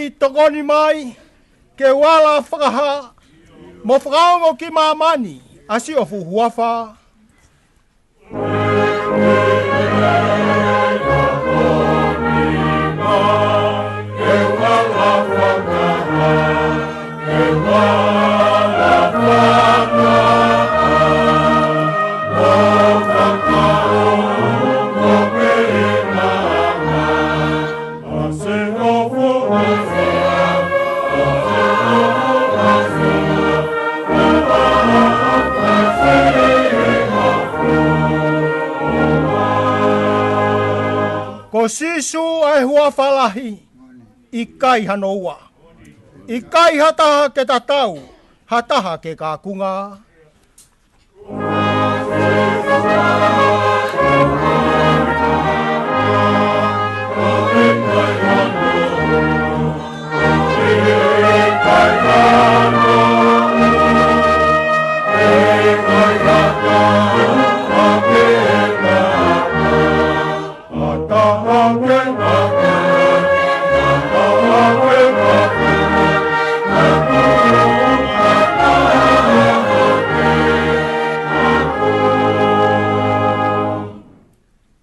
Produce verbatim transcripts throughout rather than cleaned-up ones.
Tokoni mai ke u ala fakahā mo fakaongo ki māmani ʻa siʻoku huafa. Ko Sīsū ʻa e huafa lahi, ʻikai hano ua. ʻIkai ha taha ke tatau, ha taha ke kakunga.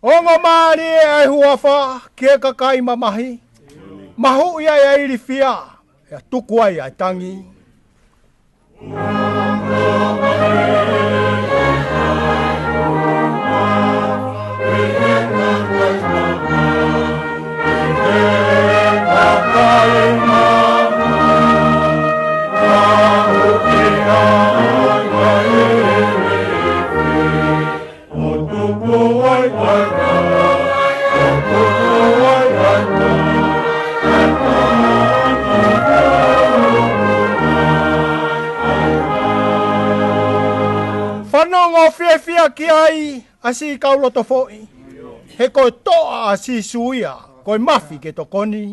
Ongo mālie ʻa e huafa ki he kakai mamahi. Mahuʻi ai ʻa e ilifia, ʻe tuku ai ʻa e tangi. Fanongo fiefia ki ai ʻa siʻi kau loto foʻi, he ko e toʻa ʻa Sīsū ia, ko e mafi ke tokoni.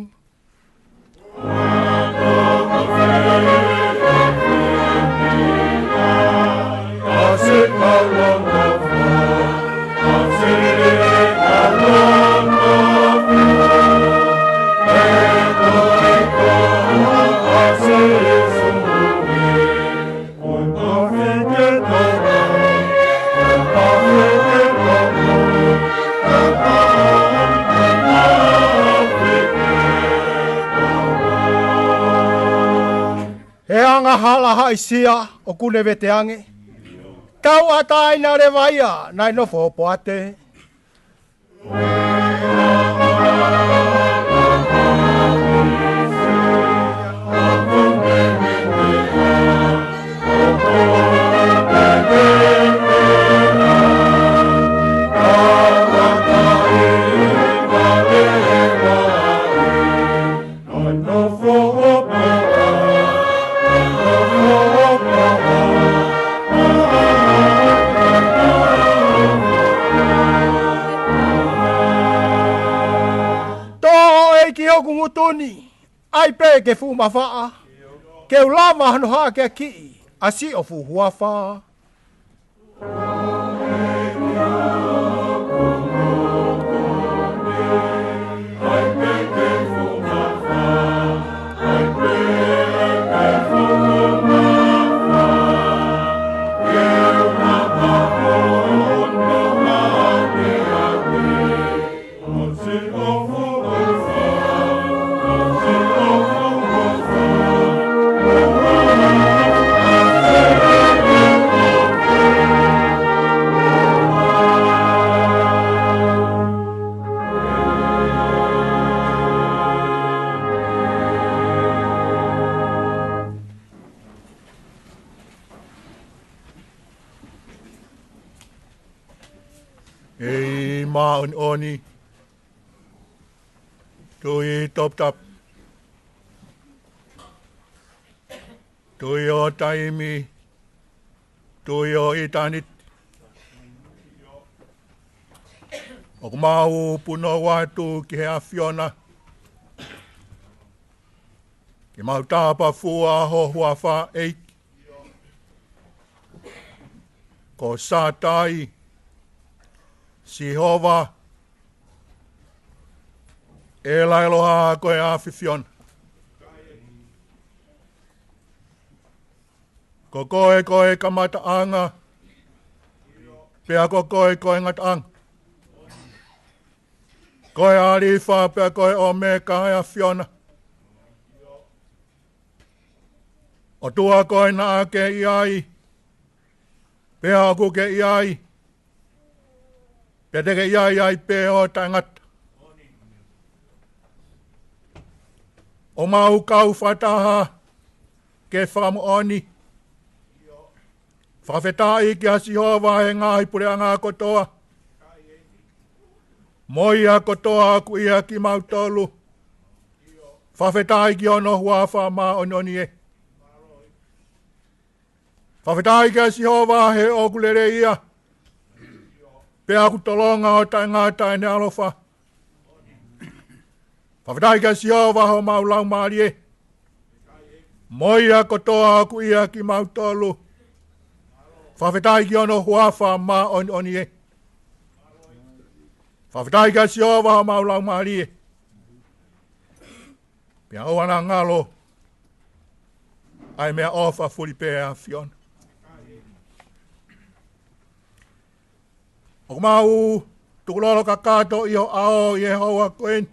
He angahala haʻisia ʻoku ne vete ange. Tauʻatāina leva ia naʻe nofo hopoate. Tō ʻEiki hoku ngutu ni, ʻai pē ke fuʻu mafaʻa, ke u lava hano hakeakiʻi ʻa siʻoku huafa. ʻEiki māʻoniʻoni, Tuʻi toputapu, Tuʻi ʻo taimi, Tuʻi ʻo ʻitāniti. ʻOku mau punou atu ki he ʻAfiona, ke mau tapafua ho huafa, ʻEiki. Ko Sātai, Sihova, ʻEla ʻEloha ko e ʻAfiona. Ko koe ko e kamataʻanga, pea ko koe ko e ngataʻanga. Ko e ʻAlifa pea ko e ʻOmeka, ʻe ʻAfiona. ʻOtua, ko e naʻa ke ʻi ai, pea ʻoku ke ʻi ai, pea te ke ʻi ai ai pē ʻo taʻengata. ʻOku mau kau fakataha ke fakamoʻoni. Fakafetaʻi kia Sihova, ʻe ngaahi puleʻanga kotoa, mo ia kotoa ʻoku ʻia kimautolu. Fakafetaʻi ki hono huafa māʻoniʻoni ē. Fakafetaʻi kia Sihova he ʻoku lelei ia, pea ʻoku tolonga ʻo taʻengata ʻene ʻaloʻofa. Fakafetaʻi kia Sihova homau laumālie, mo ia kotoa ʻoku ʻia kimautolu. Fakafetaʻi ki hono huafa māʻoniʻoni ē. Fakafetaʻi kia Sihova homau laumālie, pea ʻoua naʻa ngalo ʻa e meʻaʻofa fulipē ʻa e ʻAfiona. ʻOku mau tukulolo kakato ʻi ho ʻao ʻi he houa ko eni,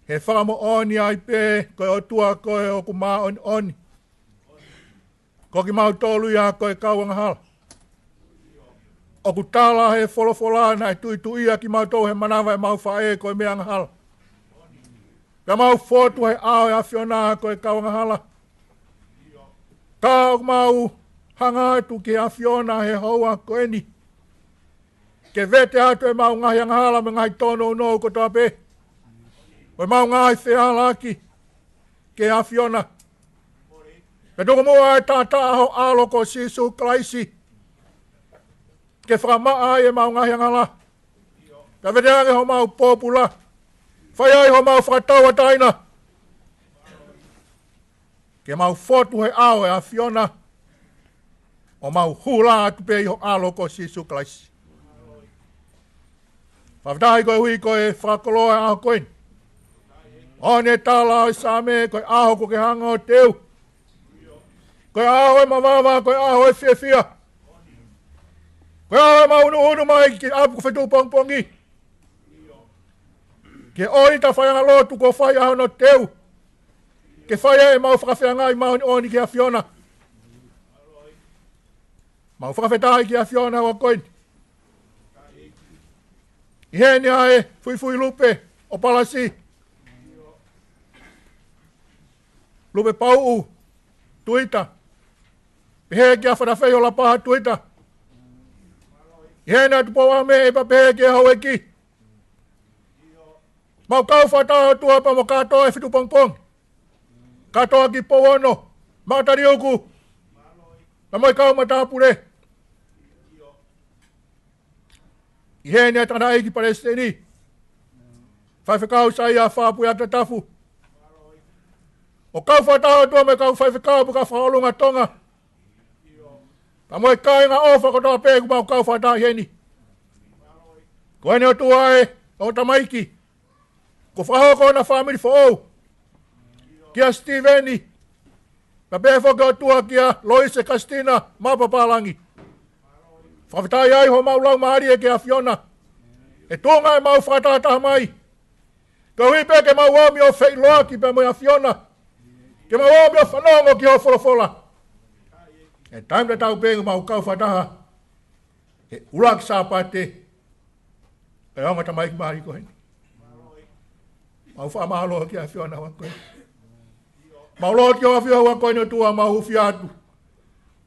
he fakamoʻoni ai pē ko e ʻOtua koe ʻoku māʻoniʻoni. Ko kimautolu ia ko e kau angahala. ʻOku tala he folofola naʻe tuʻituʻia kimautolu he manava ʻemau faʻē ko e meʻa angahala, pea mau fotu he ʻao ʻo e ʻAfiona ko e kau angahala. Ka ʻoku mau hanga atu ki he ʻAfiona he houa ko eni, ke vete atu ʻemau ngaahi angahala mo e ngaahi tōnounou kotoa pē, mo ʻemau ngaahi fehālaaki ki he ʻAfiona. Pea tuku muʻa ʻa e taʻataʻa ho ʻAlo ko Sīsū Kalaisi ke fakamaʻa ai ʻemau ngaahi angahala, pea vete ange homau pōpula, fai ai homau fakatauʻatāina, ke mau fotu he ʻao ʻo e ʻAfiona, ʻo mau hū lā atu pē ʻi ho ʻAlo ko Sīsū Kalaisi. Fakafetaʻi koeʻuhi ko e fakakoloa ʻo e ʻaho ko eni. ʻOku ne tala ʻe he Saame, ko e ʻaho kuo ke hanga ʻo teu, ko e ʻaho ʻo e mavava, ko e ʻaho ʻo e fiefia, ko e ʻaho ʻo ʻemau unuunu mai ki ʻapi ko fetuʻu pongipongi, ke ʻoua ʻe ta faiʻanga lotu kuo fai ʻa hono teu, ke fai ai ʻemau fakafeangai māʻoniʻoni ki he ʻAfiona. Mau fakafetaʻi ki he ʻAfiona he houa ko eni. ʻI heni ʻa e fuifui lupe ʻo Palasi, Lupe Pauʻu Tuita, pehē kia Fatafehi ʻo Lapaha Tuita. ʻI heni ʻa Tupou ʻAme, pea pehē ki he houʻeiki. Mau kau fakataha ʻOtua pea mo kātoa ʻi he fetuʻu pongipongi, kātoa ki Pouono, Makataliuku, pea mo e kau matāpule. ʻI heni ʻa e tangataʻeiki palesiteni, Faifekau Saia Fapuiata Tafu, ʻo kau fakataha ʻOtua mo e kau faifekau mo e kau fakaʻolunga Tonga, pea mo e kāinga ʻofa kotoa pē ʻoku mau kau fakataha ʻi heni. Ko eni ʻOtua ē, ʻo tamaiki, kuo fakahoko hona fāmili foʻou, kia Sitīveni, pea pehē foki ʻOtua kia Loise Kasitina Mapapālangi. Fakafetaʻi ai homau laumālie ki he ʻAfiona, he tuʻunga ʻemau fakatahataha mai, koeʻuhi pē ke mau omi ʻo feʻiloaki pea mo e ʻAfiona, ke mau omi ʻo fanongo ki ho folofola. He taimi tatau pē ʻoku mau kau fakataha he ʻuluaki Sāpate ʻo e ongo tamaiki mali ko eni. Mau fakamālō ki he ʻAfiona he houa ko eni. Mau lotu ki hoʻo ʻAfio he houa ko eni ʻOtua, mau hūfia atu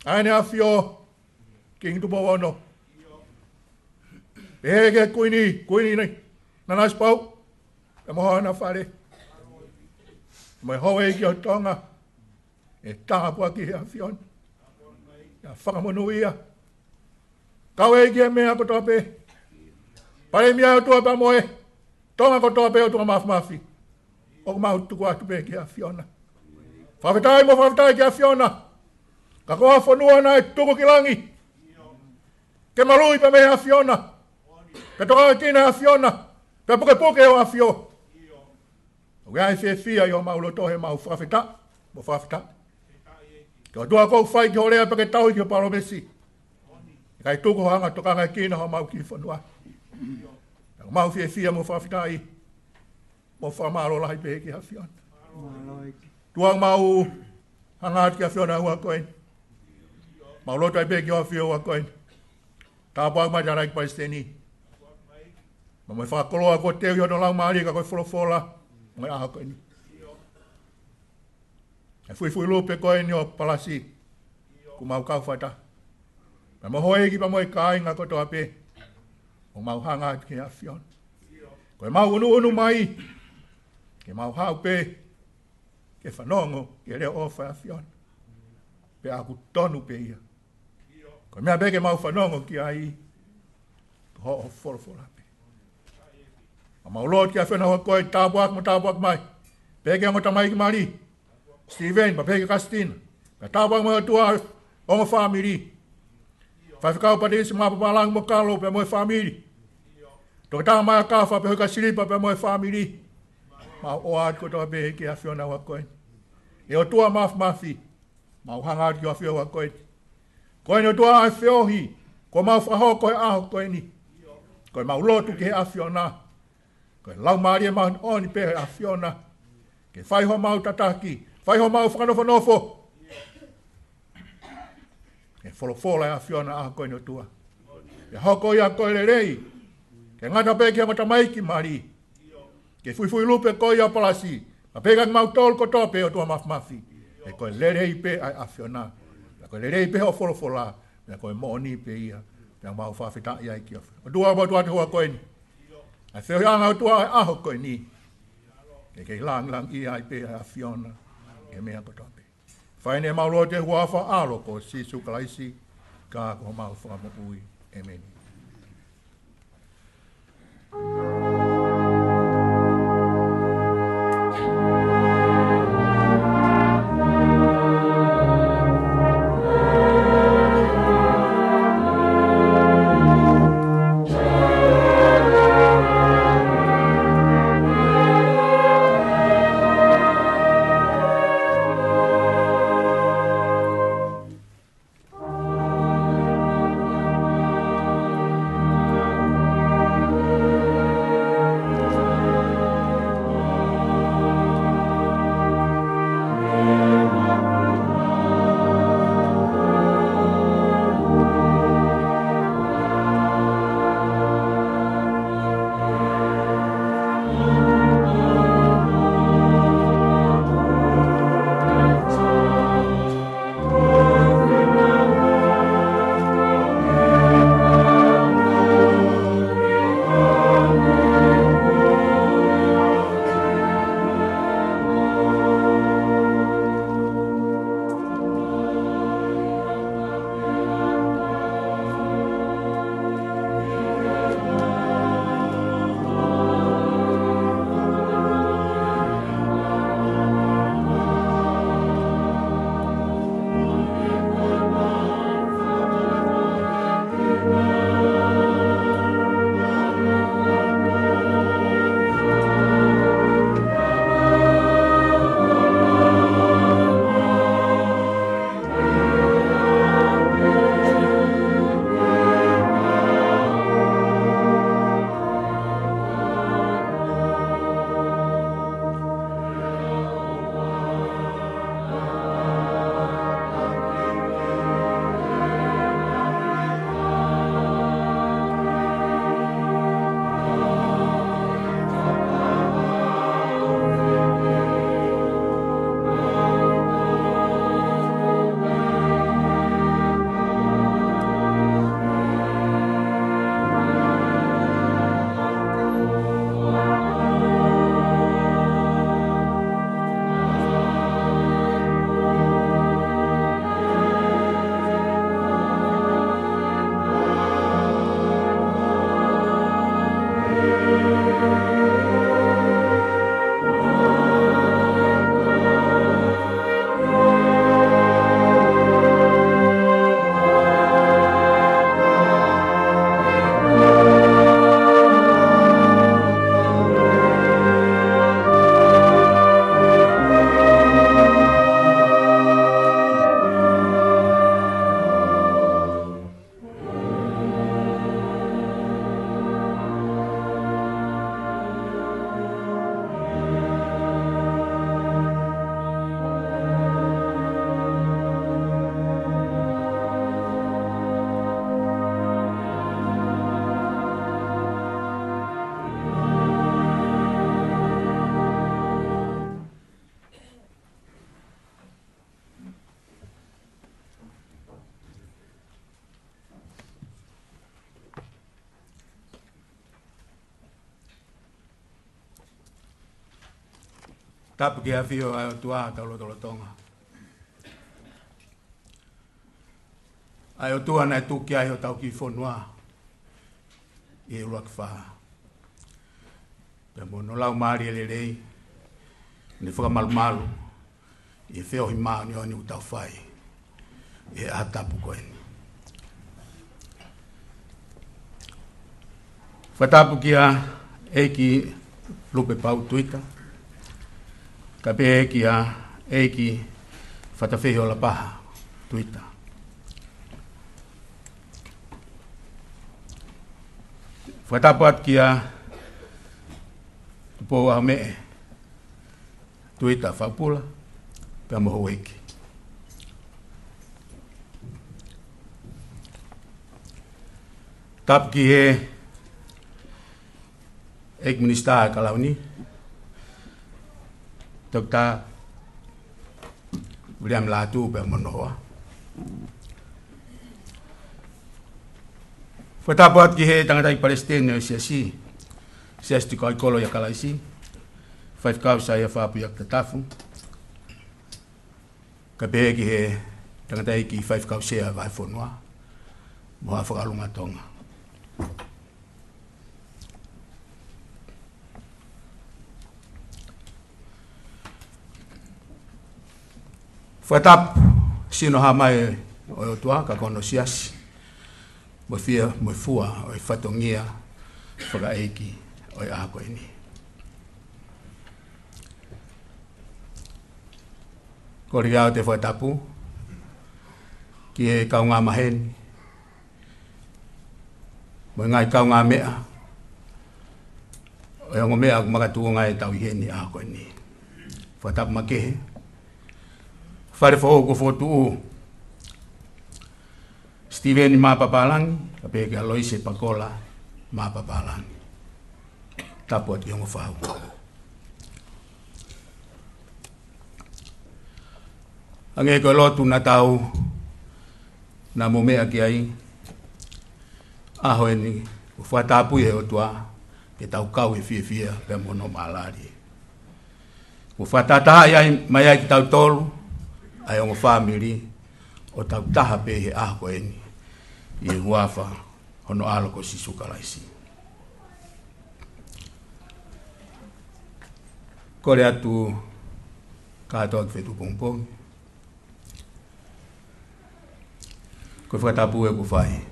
ʻa ʻEne ʻAfio, Kingi Tupou Ono. Pehē ki he Kuini, Kuini Nanasipauʻu, pea mo hona fale, mo e houʻeiki ʻo Tonga, ʻe tāpuakiʻi ʻe he ʻAfiona, ʻe fakamonūʻia. Kau ai ki he meʻa kotoa pē, Palēmia ʻOtua pea mo e Tonga kotoa pē ʻOtua Māfimafi, ʻoku mau tuku atu pē ki he ʻAfiona. Fakafetaʻi mo fakafetaʻi ki he ʻAfiona. Ka ko ha fonua naʻe tuku ki langi ke maluʻi pē mei he ʻAfiona, pea tokanga ki he ʻAfiona, pea pukepuke ʻo ʻAfio. ʻOku ʻi ai e fiefia ʻi homau loto he mau fakafetaʻi mo fakafetaʻi. Ko e ʻOtua ʻoku fai ki ho lea pea ke tauhi ki ho palōmesi. ʻIkai tuku hoʻo hanga ʻo tokangaʻi kinautolu ʻi homau kiʻi fonua. Pea ʻoku mau fiefia mo fakafetaʻi mo fakamālō lahi pē ki he ʻAfiona. ʻOtua, mau hanga atu ki he ʻAfiona he ʻaho ko eni. Mau lotu ai pē ki he ʻAfiona he ʻaho ko eni. Tāpuakiʻi mai Tangataʻeiki Palesiteni. Pea mo e fakakoloa kuo teu ʻi hono laumālie ka ko e folofola mo e ʻaho ko eni. ʻE fuifui lupe ko eni ʻo Palasi, ʻoku mau kau fakataha. Pea mo e houʻeiki pea mo e kāinga kotoa pē, ʻoku mau hanga atu ki he ʻAfiona. Ko ʻemau ʻunuʻunu mai, ke mau haʻu pē ke fanongo ki he leʻo ʻofa ʻa e ʻAfiona. Pea ʻoku tonu pē ia. Ko e meʻa pē ke mau fanongo ki ai, ko hoʻo folofola pē. Pea mau lotu ki he ʻAfiona he ʻaho ko eni, tāpuaki mo tāpuakiʻi mai pē ki he ongo tamaiki mali, Steven, pea pehē ki he kasitina. Pea tāpuakiʻi mai ʻOtua e ongo fāmili. Faifekau Patilisi Mapapālangi mo Kalo pea mo e fāmili. Toketā Maia Kafa pea mo e Silipa pea mo e fāmili. Mau ʻoatu kotoa pē ki he ʻAfiona he ʻaho ko eni. ʻE ʻOtua Māfimafi, mau hanga atu ki he ʻAfiona he ʻaho ko eni. Ko eni ʻOtua e feohi kuo mau fakahoko he ʻaho ko eni. Ko ʻemau lotu ki he ʻAfiona, ko e Laumālie Māʻoniʻoni pē ʻo e ʻAfiona, ke fai homau tataki, fai homau fakanofonofo ki he folofola ʻa e ʻAfiona he ʻaho ko eni ʻOtua. Pea hoko ia ko e lelei, ke ngata pē ki he ongo tamaiki mali, ke fuifui lupe ko ia ʻo Palasi, pea pehē kiate kimautolu kotoa pē ʻOtua Māfimafi. He ko e lelei pē ʻa e ʻAfiona, pea ko e lelei pē hoʻo folofola, pea ko e moʻoni pē ia, pea mau fakafetaʻi ai ki he ʻAfiona. ʻOtua, mau tuku atu he ʻaho ko eni ʻa e feohiʻanga ʻOtua he ʻaho ko eni, ke kei langilangiʻia ai pē ʻa e ʻAfiona he meʻa kotoa pē. Fai eni ʻemau lotu he huafa ʻo ho ʻAlo ko Sīsū Kalaisi, ka ko homau Fakamoʻui. ʻĒmeni. Tapu ki he ʻafio ʻa e ʻOtua ʻi hotau lotolotonga. ʻA e ʻOtua naʻe tuku ai hotau kiʻi fonua ʻi he ʻuluaki fā. Pea mo hono Laumālie Lelei, ne fakamalumalu ʻi he feohi māʻoniʻoni ʻoku tau fai ʻi he ʻaho tapu ko eni. Fakatapu kia ʻEiki Lupe Pau Tuita, kae pehē kia ʻEiki Fatafehi ʻo Lapaha Tuita. Fakatapu atu kia Tupou ʻAhomeʻe Tuita Faupula, pea mo houʻeiki. Tapu ki he ʻEiki Minisitā ʻa e Kalauni, Toketā Viliami Lātū pea mo hono hoa. Fakatapu atu ki he tangataʻeiki palesiteni ʻo e Siasi, Siasi Tokaiʻi Kolo ʻia Kalaisi, Faifekau Saia Fapuiaki Tatafu, kae pehē ki he tangataʻeiki faifekau sea ʻo e Vahefonua mo Haʻa Fakaʻalunga Tonga. Fakatapu sino hā mai ʻo e ʻOtua ka ko hono siasi, mo e fia, mo e fua ʻo e fatongia fakaʻeiki ʻo e ʻaho ko eni. Kole au ke fakatapu ki he kaungā maheni mo e ngaahi kaungāmeʻa ʻo e ongo meʻa ʻoku makatuʻunga ai ʻetau ʻi heni ʻaho ko eni. Fakatapu makehe. Fale foʻou kuo fokotuʻu, Sitiveni Mapapalagi, kae pehē kia Loise Pakola Mapapalagi. Tapu atu ki he ongo fau. Hangē ko e lotu naʻa tau naʻa mo meʻa ki ai, ʻaho eni, ʻoku fakatapui ʻe he ʻOtua ke tau kau he fiefia pea mo hono mālali. ʻOku fakatahatahaʻi ai mai ai kitautolu, ʻa e ongo fāmili, ʻo tau taha pē he ʻaho ko eni, ʻi he huafa hono ʻAlo ko Sīsū Kalaisi. Kole atu kātoa ki he feituʻu pongipongi. Ko e fakatapu ē kuo fai.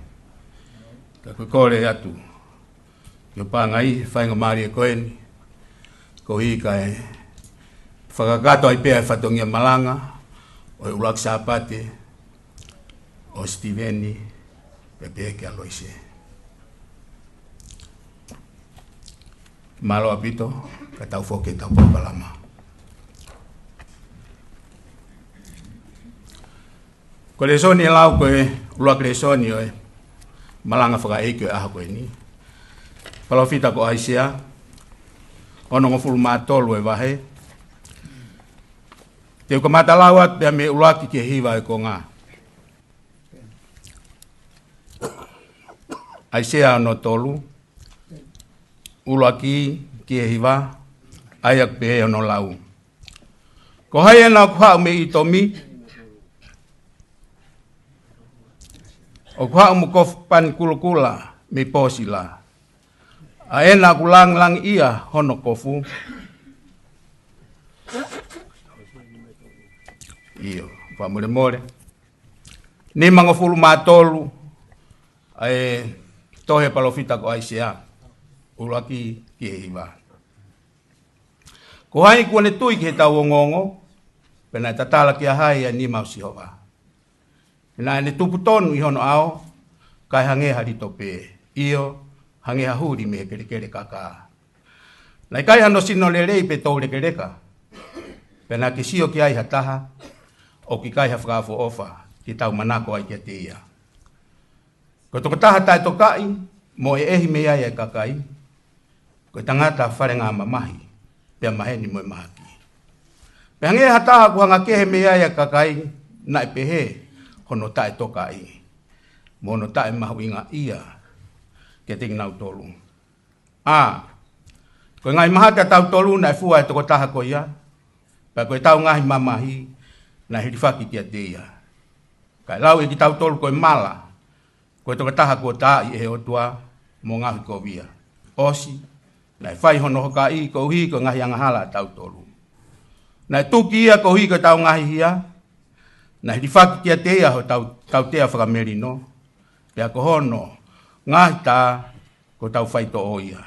Ka ko e kole atu ki hoʻo paʻanga ʻi he faingamālie ko eni, koeʻuhi kae fakakakato ai pē ʻa e fatongia malanga ʻo e ʻuluaki Sāpate ʻo Sitiveni pea pehē kia Loise. Mālō ʻaupito, ka tau foki ki heʻetau polokalama. Ko e lēsoni ʻe lau ko e ʻuluaki lēsoni ʻo e malanga fakaʻeiki ʻo e ʻaho ko eni, palōfita ko ʻAisea, onongofulu mā tolu ʻo e vahe. Te u kamata lau atu pea mei he ʻuluaki ki he hiva ʻo e konga. ʻAisea ono tolu, ʻuluaki ki he hiva, ʻa ia ʻoku pehē hono lau. Ko hai ena ʻoku haʻu mei ʻItomi, ʻoku haʻu mo e kofu pani kulokula mei Pōsila, ʻa ena ʻoku langilangiʻia hono kofu? ʻIo, fakamolemole. Nimangofulu mā tolu ʻa e tohi ʻa e palōfita ko ʻAisea, ʻuluaki ki he hiva. Ko hai kuo ne tui ki heʻetau ongoongo, pea naʻe tatala kia hai ʻa e nima ʻo Sihova? He naʻa ne tupu tonu ʻi hono ʻao, kae hangē ha lito pē, ʻio, hangē ha huli mei he kelekele kakā. Naʻe ʻikai hano sino lelei pe toulekeleka, pea naʻa ke sio ki ai ha taha, ʻoku ʻikai ha fakaʻofoʻofa ke tau manako ai kiate ia. Ko e tokotaha taʻetokaʻi mo ʻeʻehi mei ai ʻa e kakai, ko e tangata falengamamahi, pea maheni mo e mahaki. Pea hangē ha taha ʻoku hanga kehe mei ai ʻa e kakai, naʻe pehē hono taʻetokaʻi mo hono taʻemahuʻingaʻia kiate kinautolu. ʻA, ko e ngaahi mahaki ʻatautolu naʻe fua ʻe he tokotaha ko ia, Pea ko ʻetau ngaahi mamahi naʻe hilifaki kiate ia. Kae lau ʻe kitautolu ko e mala, ko e tokotaha kuo taaʻi ʻe he ʻOtua mo ngaohi kovia. ʻOsi, naʻe fai hono hokaʻi koeʻuhi ko e ngaahi angahala ʻatautolu. Naʻe tuki ia koeʻuhi ko ʻetau ngaahi hia, naʻe hilifaki kiate ia hotau tautea fakamelino, pea ko hono ngaahi tā ko hotau faitoʻo ia.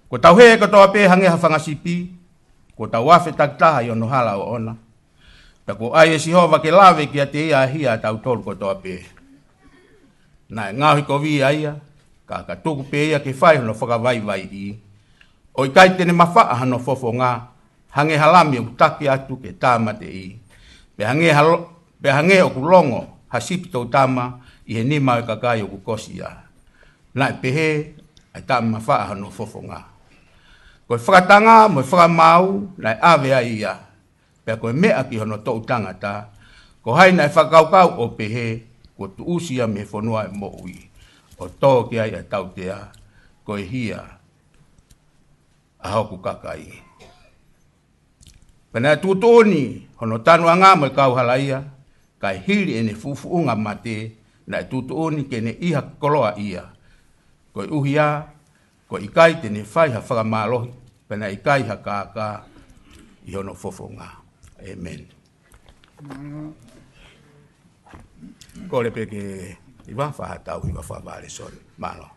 Kuo tau hē kotoa pē hangē ha fanga sipi, kuo tau afe takitaha ʻi hono hala ʻoʻona. Pea kuo ʻai ʻe Sihova ke lave kiate ia ʻa e hia ʻatautolu kotoa pē. Naʻe ngaohi kovia ia, ka ka tuku pē ia ke fai hono fakavaivaiʻi. ʻO ʻikai te ne mafaʻa hano fofonga, hangē ha lami ʻoku taki atu ke tāmateʻi. Pea hangē ha lo-, pea hangē ʻoku longo ha sipi toutama ʻi he nima ʻo e kakai ʻoku kosi ia. Naʻe pehē ʻa e taʻemafaʻa hano fofonga. Ko e fakatanga mo e fakamaau naʻe ʻave ai ia. Pea ko e meʻa ki hono toʻu tangata, ko hai naʻe fakakaukau ʻo pehē, kuo tuʻusi ia mei he fonua ʻo e moʻui, ʻo tō ki ai ʻa e tautea, ko e hia ʻa hoku kakai. Pea naʻe tuʻutuʻuni hono tanuʻanga mo e kauhalaʻia, kae hili ʻene fuʻufuʻunga mate, naʻe tuʻutuʻuni ke ne ʻi ha koloaʻia. Koeʻuhi ā, ko e ʻikai te ne fai ha fakamālohi, pea naʻe ʻikai ha kākā ʻi hono fofonga. ʻĒmeni. Kole pē ke ʻi vā faʻa tau ʻi vā faʻa vale, sorry. Mālō.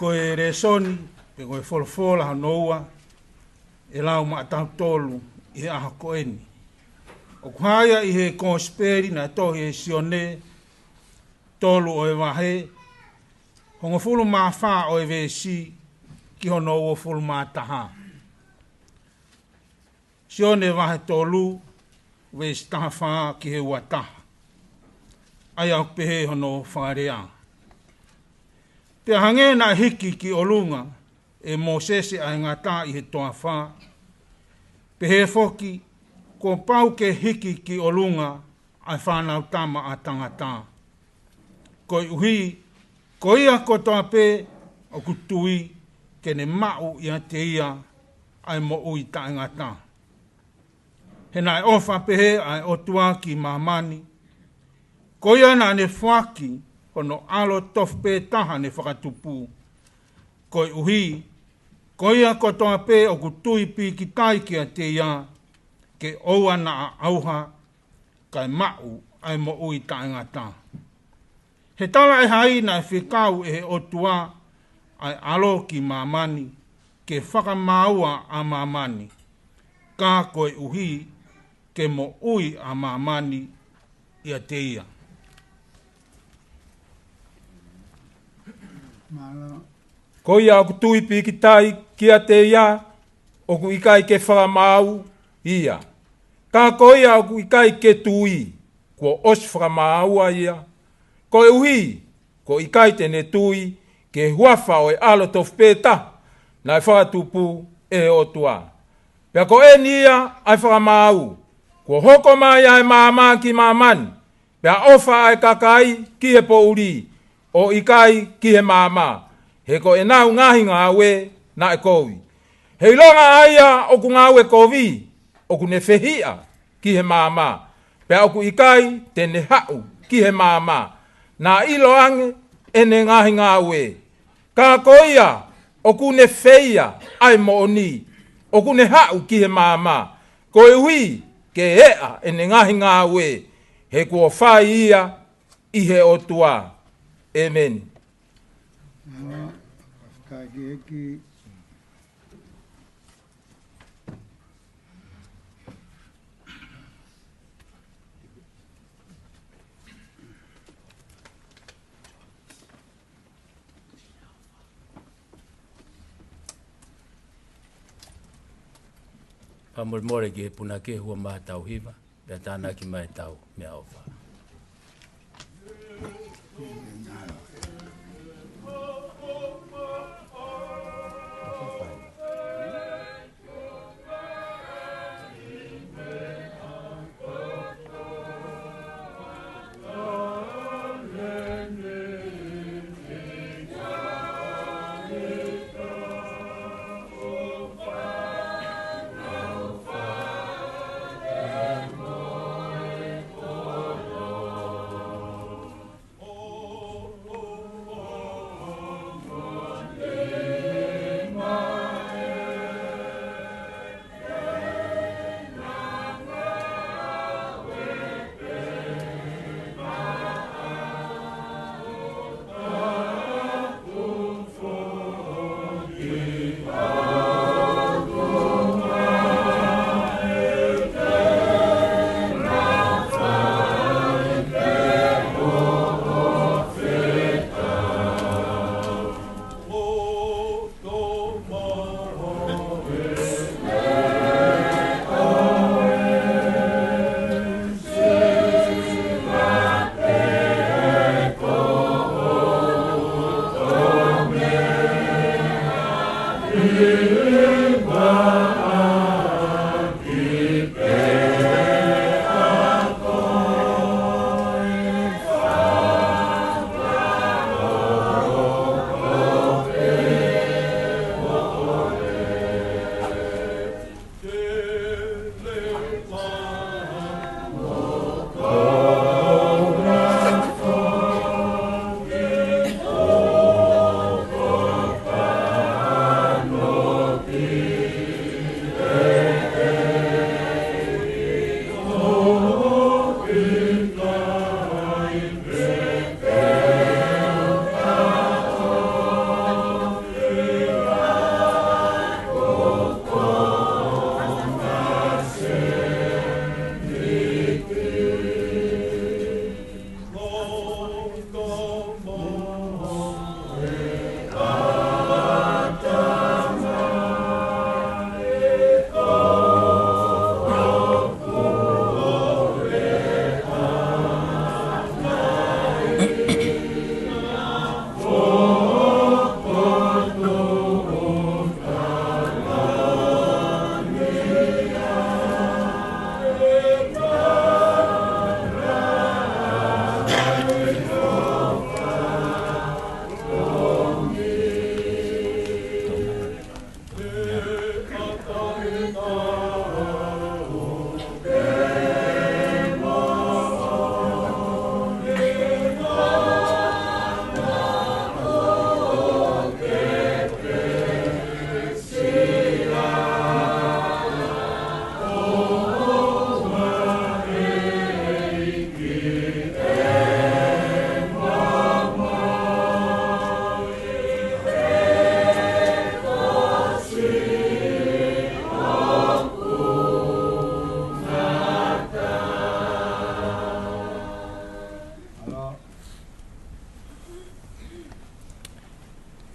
Ko e lēsoni, pe ko e folofola hono ua, ʻe lau maʻatautolu ʻi he ʻaho ko eni. ʻOku hā ia ʻi he Kosipeli naʻe tohi ʻe Sione, tolu ʻo e vahe, hongofulu mā fā ʻo e veesi ki hono uofulu mā taha. Sione vahe tolu, veesi taha fā ki he ua taha. ʻA ia ʻoku pehē hono fakalea. Pea hangē naʻe hiki ki ʻolunga ʻe Mōsese ʻa e ngata ʻi he toafa, pehē foki kuo pau ke hiki ki ʻolunga ʻa e Fanautama ʻa Tangata. Koeʻuhi, ko ia kotoa pē ʻoku tui ke ne maʻu ʻiate ia ʻa e moʻui taʻengata. He naʻe ʻofa pehē ʻa e ʻOtua ki māmani, ko ia naʻa ne foaki hono ʻAlo tofu pē taha ne fakatupu. Koeʻuhi, ko ia kotoa pē ʻoku tui pīkitai kiate ia, ke ʻoua naʻa ʻauha, kae maʻu ʻa e moʻui taʻengata. He talaʻehai naʻe fekau ʻe he ʻOtua ʻa e ʻAlo ki māmani, ke fakamāua ʻa māmani, ka koeʻuhi ke moʻui ʻa māmani ʻiate ia. Mālō. Ko ia ʻoku tui pīkitai kiate ia, ʻoku ʻikai ke fakamāu ia. Ka ko ia ʻoku ʻikai ke tui, kuo ʻosi fakamāua ia, koeʻuhi, kuo ʻikai te ne tui ki he huafa ʻo e ʻAlo tofu pē taha naʻe fakatupu ʻe he ʻOtua. Pea ko eni ia ʻa e fakamāu, kuo hoko mai ʻa e maama ki māmani, pea ʻofa ʻa e kakai ki he poʻuli, ʻo ʻikai ki he maama, he ko ʻenau ngaahi ngāue naʻe kovi. He ʻilonga ʻa ia ʻoku ngāue kovi, ʻoku ne fehiʻa ki he maama, pea ʻoku ʻikai te ne haʻu ki he maama, naʻa ʻiloange ʻene ngaahi ngāue. Ka ko ia ʻoku ne feia ʻa e moʻoni, ʻoku ne haʻu ki he maama, koeʻuhi ke eʻa ʻene ngaahi ngāue, he kuo fai ia ʻi he ʻOtua. ʻĒmeni. Fakafetaʻi ki he ʻEiki. Fakamolemole ki he punake, hua mai ʻetau hiva, pea tānaki mai ʻetau meʻaʻofa.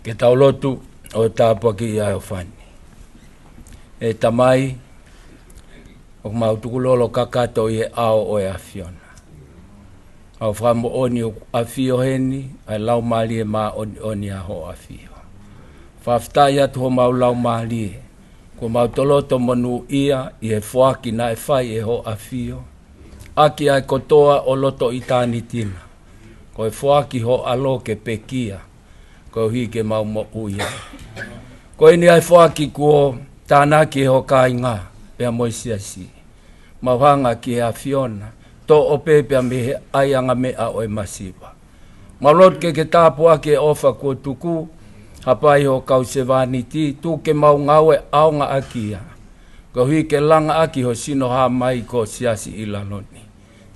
Ke tau lotu ʻo tāpuakiʻi ʻa e ʻofa ni. ʻE Tamai, ʻoku mau tukulolo kakato ʻi he ʻao ʻo e ʻAfiona. Mau fakamoʻoni ʻoku ʻafio heni ʻa e Laumālie Māʻoniʻoni ʻa hoʻo ʻAfio. Fakafetaʻi atu homau laumālie, kuo mau toloto monūʻia ʻi he foaki naʻe fai ʻe hoʻo ʻAfio ʻaki ʻa e kotoa ʻo loto ʻitāniti na. Ko e foaki ho ʻAlo ke pekia, koeʻuhi ke mau moʻui ai. Ko eni ʻa e foaki kuo tānaki ʻe ho kāinga pea mo e siasi. Mau hanga ki he ʻAfiona, toʻo pē pea mei he ʻaiʻanga meʻa ʻo e masiva. Mau lotu ke ke tāpuakiʻi e ʻofa kuo tuku, hapai ho kau sevāniti, tuku ke mau ngāue ʻaonga ʻaki ia. Koeʻuhi ke langa ʻaki ho sino hā mai ko e siasi ʻi lalo ni.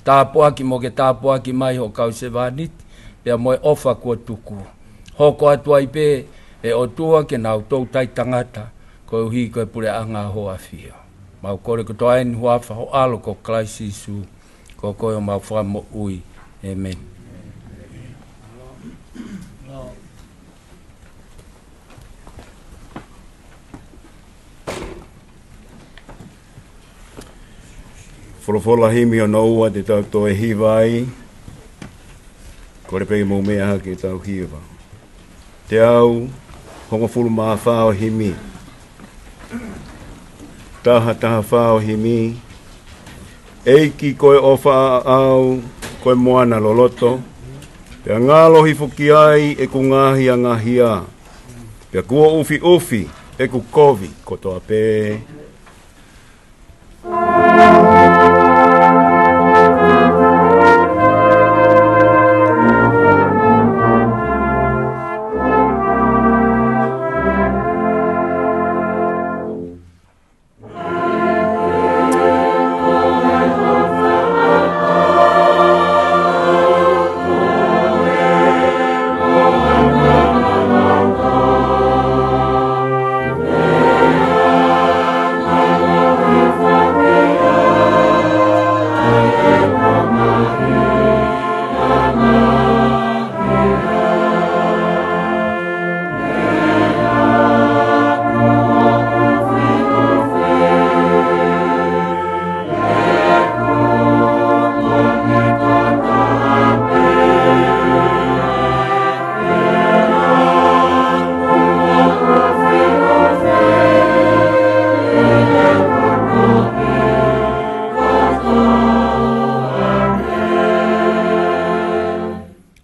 Tāpuaki mo ke tāpuaki mai ho kau sevāniti, pea mo e ʻofa kuo tuku. Hoko atu ai pē ʻe ʻOtua ke nau toutai tangata, koeʻuhi ko e puleʻanga hoʻo ʻAfio. Mau kole kotoa eni huafa ho ʻAlo ko Kalaisi Sīsū, ko koe homau Fakamoʻui. ʻĒmeni. Folofola himi hono ua te tau toe hiva ai. Kole pē ke mou meʻa hake ʻetau hiva. Teau hongofulu mā fā ʻo e himi. Taha taha fā ʻo e himi. ʻEiki ko e ʻofa ʻaʻau, ko e moana loloto, pea ngalo hifo ki ai ʻeku ngaahi angahia, pea kuo ʻufiʻufi ʻeku kovi kotoa pē.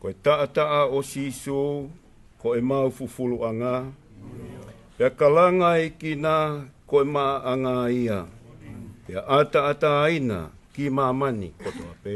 Ko e taʻataʻa ʻo Sīsū, ko ʻemau fufuluʻanga, pea kalanga ʻi kina ko e maʻaʻanga ia, pea ʻataʻatā ʻi māmani kotoa pē.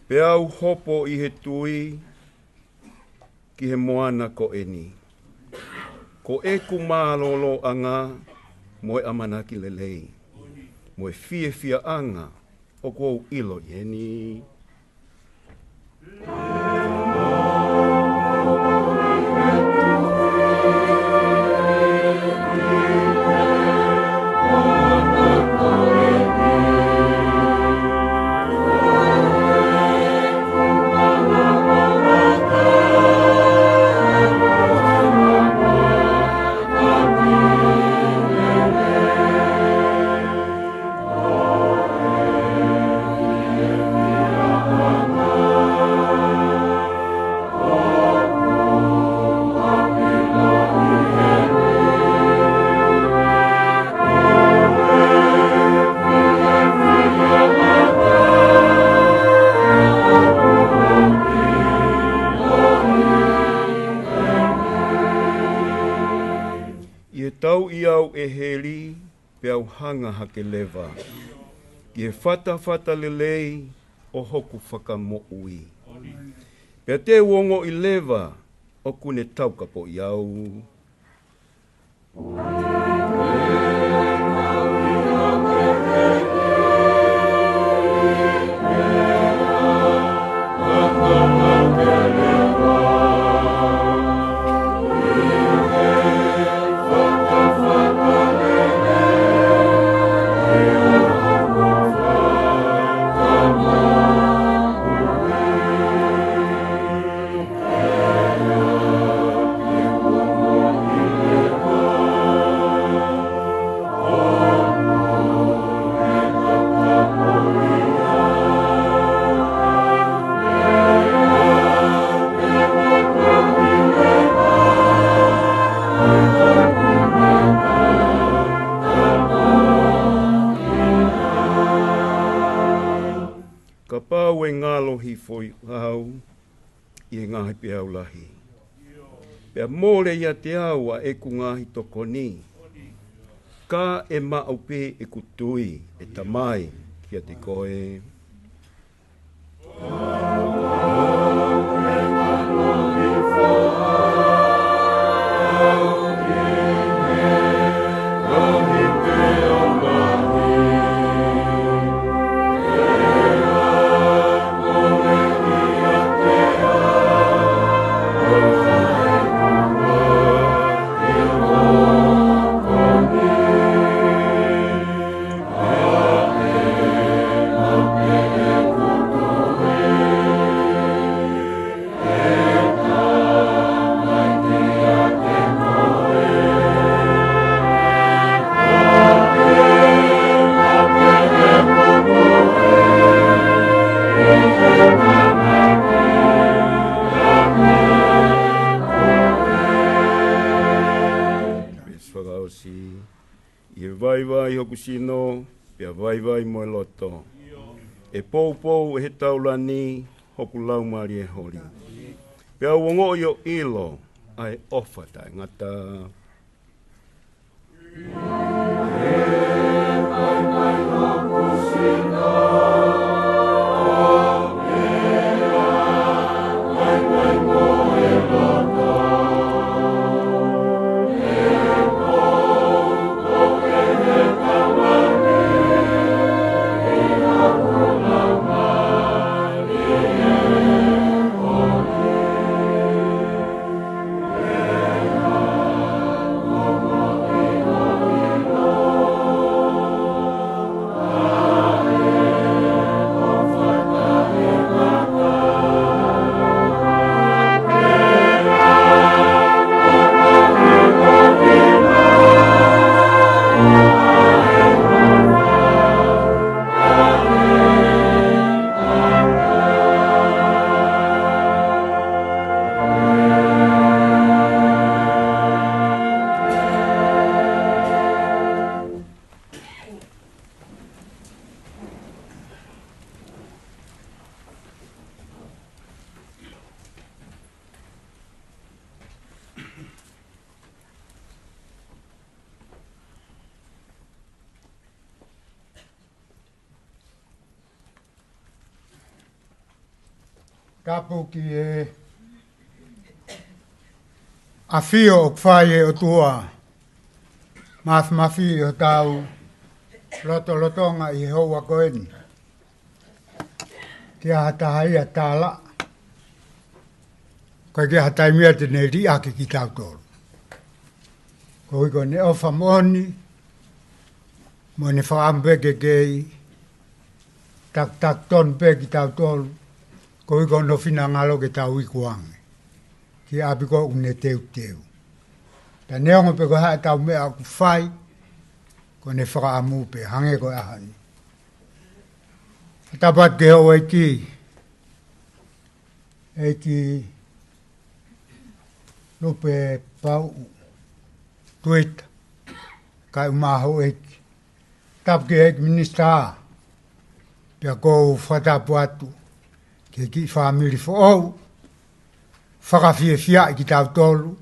Pea u hopo ʻi he tui ki he moana ko eni, ko ʻeku mālōlōʻanga mo e ʻamanaki lelei, mo e fiefiaʻanga ʻoku ou ʻilo ʻi heni. Tauʻi au ʻe heli, peau hanga hake leva ki he fatafata lelei ʻo hoku fakamoʻui. Pea te u ongoʻi leva ʻoku ne taukapoʻi au. Kapau ʻe ngalo hifo au ʻi he ngaahi peau lahi, pea mole ʻiate au ʻa ʻeku ngaahi tokoni, ka ʻe maʻu pē ʻeku tui, ʻe Tamai, kiate koe. Fakaʻosi. ʻI he vaivai hoku sino, pea vaivai mo e loto. ʻE poupou ʻe he taulani hoku laumālie holi. Pea u ongoʻi ʻo ʻilo ʻa e ʻofa taʻengata. Tapu ki he ʻafio ʻoku fai ʻe he ʻOtua Māfimafi ʻi hotau lotolotonga ʻi he houa ko eni. Ki ha taha ia tala, ko e ki ha taimi ia te ne liʻaki kitautolu. Koeʻuhi ko ʻene ʻofa moʻoni, mo ʻene fakaʻamu pē ke kei takitaki tonu pē kitautolu, koeʻuhi ko hono finangalo ke tau iku ange ki ʻapi ko ē ʻoku ne teuteu. Ka neongo pe ko e hā ʻetau meʻa ʻoku fai, ko ʻene fakaʻamu pē, hangē ko e ʻaho ni. Fakatapu atu ki he houʻeiki, ʻEiki Lupe Pauʻu Tuita, kae ʻumaʻā houʻeiki. Tapu ki he ʻEiki Minisitā, pea ʻoku ou fakatapu atu ki he kiʻi fāmili foʻou, fakafiefiaʻi kitautolu,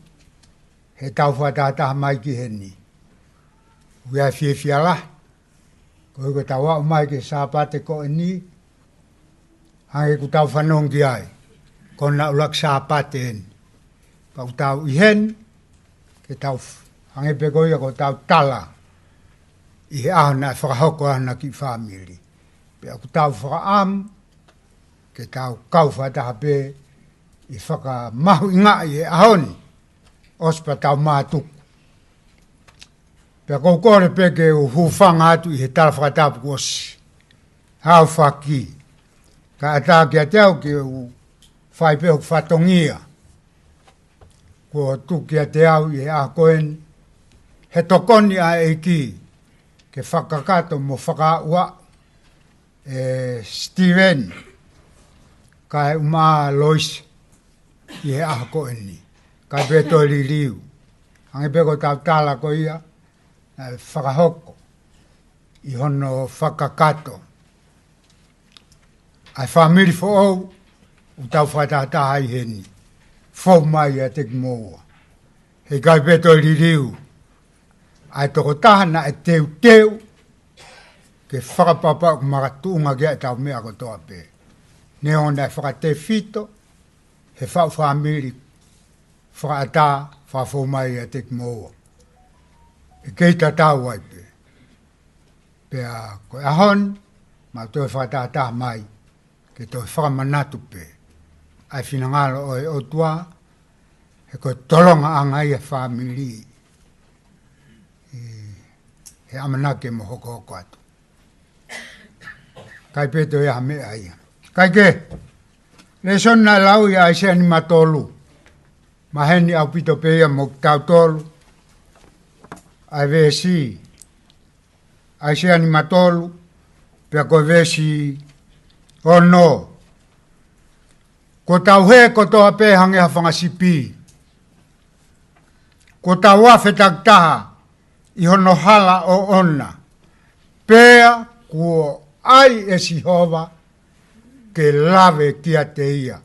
heʻetau fakatahataha mai ki heni. ʻOku ʻi ai e fiefia lahi koeʻuhi ko ʻetau aʻu mai ki he Sāpate ko eni, hangē ko ʻetau fanongo ki ai, ko hono ʻuluaki Sāpate eni. Pea ʻoku tau ʻi heni ke tau f-, hangē pē ko ia ko ʻetau tala ʻi he ʻaho naʻe fakahoko ai hona kiʻi fāmili. Pea ʻoku tau fakaʻamu ke tau kau fakataha pē ʻi he fakamahuʻingaʻi e ʻaho ni, ʻosi pea tau mātuku. Pea ʻoku ou kole pē ke u hūfanga atu ʻi he tala fakatapu kuo ʻosi aofaki, kae ʻatā kiate au ke u fai pē hoku fatongia kuo tuku kiate au ʻi he ʻaho ko eni, he tokoni ʻa e ʻEiki, ke fakakakato mo fakaaʻu ʻe Steven kae ʻumaʻā Lois ʻi he ʻaho ko eni. ʻIkai pē toe liliu. Hangē pē ko ʻetau tala ko ia naʻe fakahoko ʻi hono fakakakato ʻa e fāmili foʻou ʻoku tau fakatahataha ai heni, fou mai ʻiate kimoua. He ʻikai pē toe liliu ʻa e tokotaha naʻe teuteu ke fakapapauʻi ʻoku makatuʻunga ki ai ʻetau meʻa kotoa pē. Neongo naʻe fakatefito he faʻu fāmili fakaʻatā, fakafou mai ʻiate kimoua. ʻE kei tatau ai pē. Pea ko e ʻaho ni, mau toe fakatahataha mai ke toe fakamanatu pē ʻa e finangalo ʻo e ʻOtua, he ko e tolongaʻanga ia e fāmili, ʻi he ʻamanaki mo hokohoko atu. ʻIkai pē toe ʻi ai ha meʻa ia. Kae kehe, lēsoni naʻe lau ʻi ʻAisea nimatolu. Maheni ʻaupito pē ia mo kitautolu ʻa e veesi. ʻAisea nimatolu, pea ko e veesi ono. Kuo tau hē kotoa pē hangē ha fanga sipi. Kuo tau afe takitaha ʻi hono hala ʻoʻona. Pea kuo ʻai ʻe Sihova ke lave kiate ia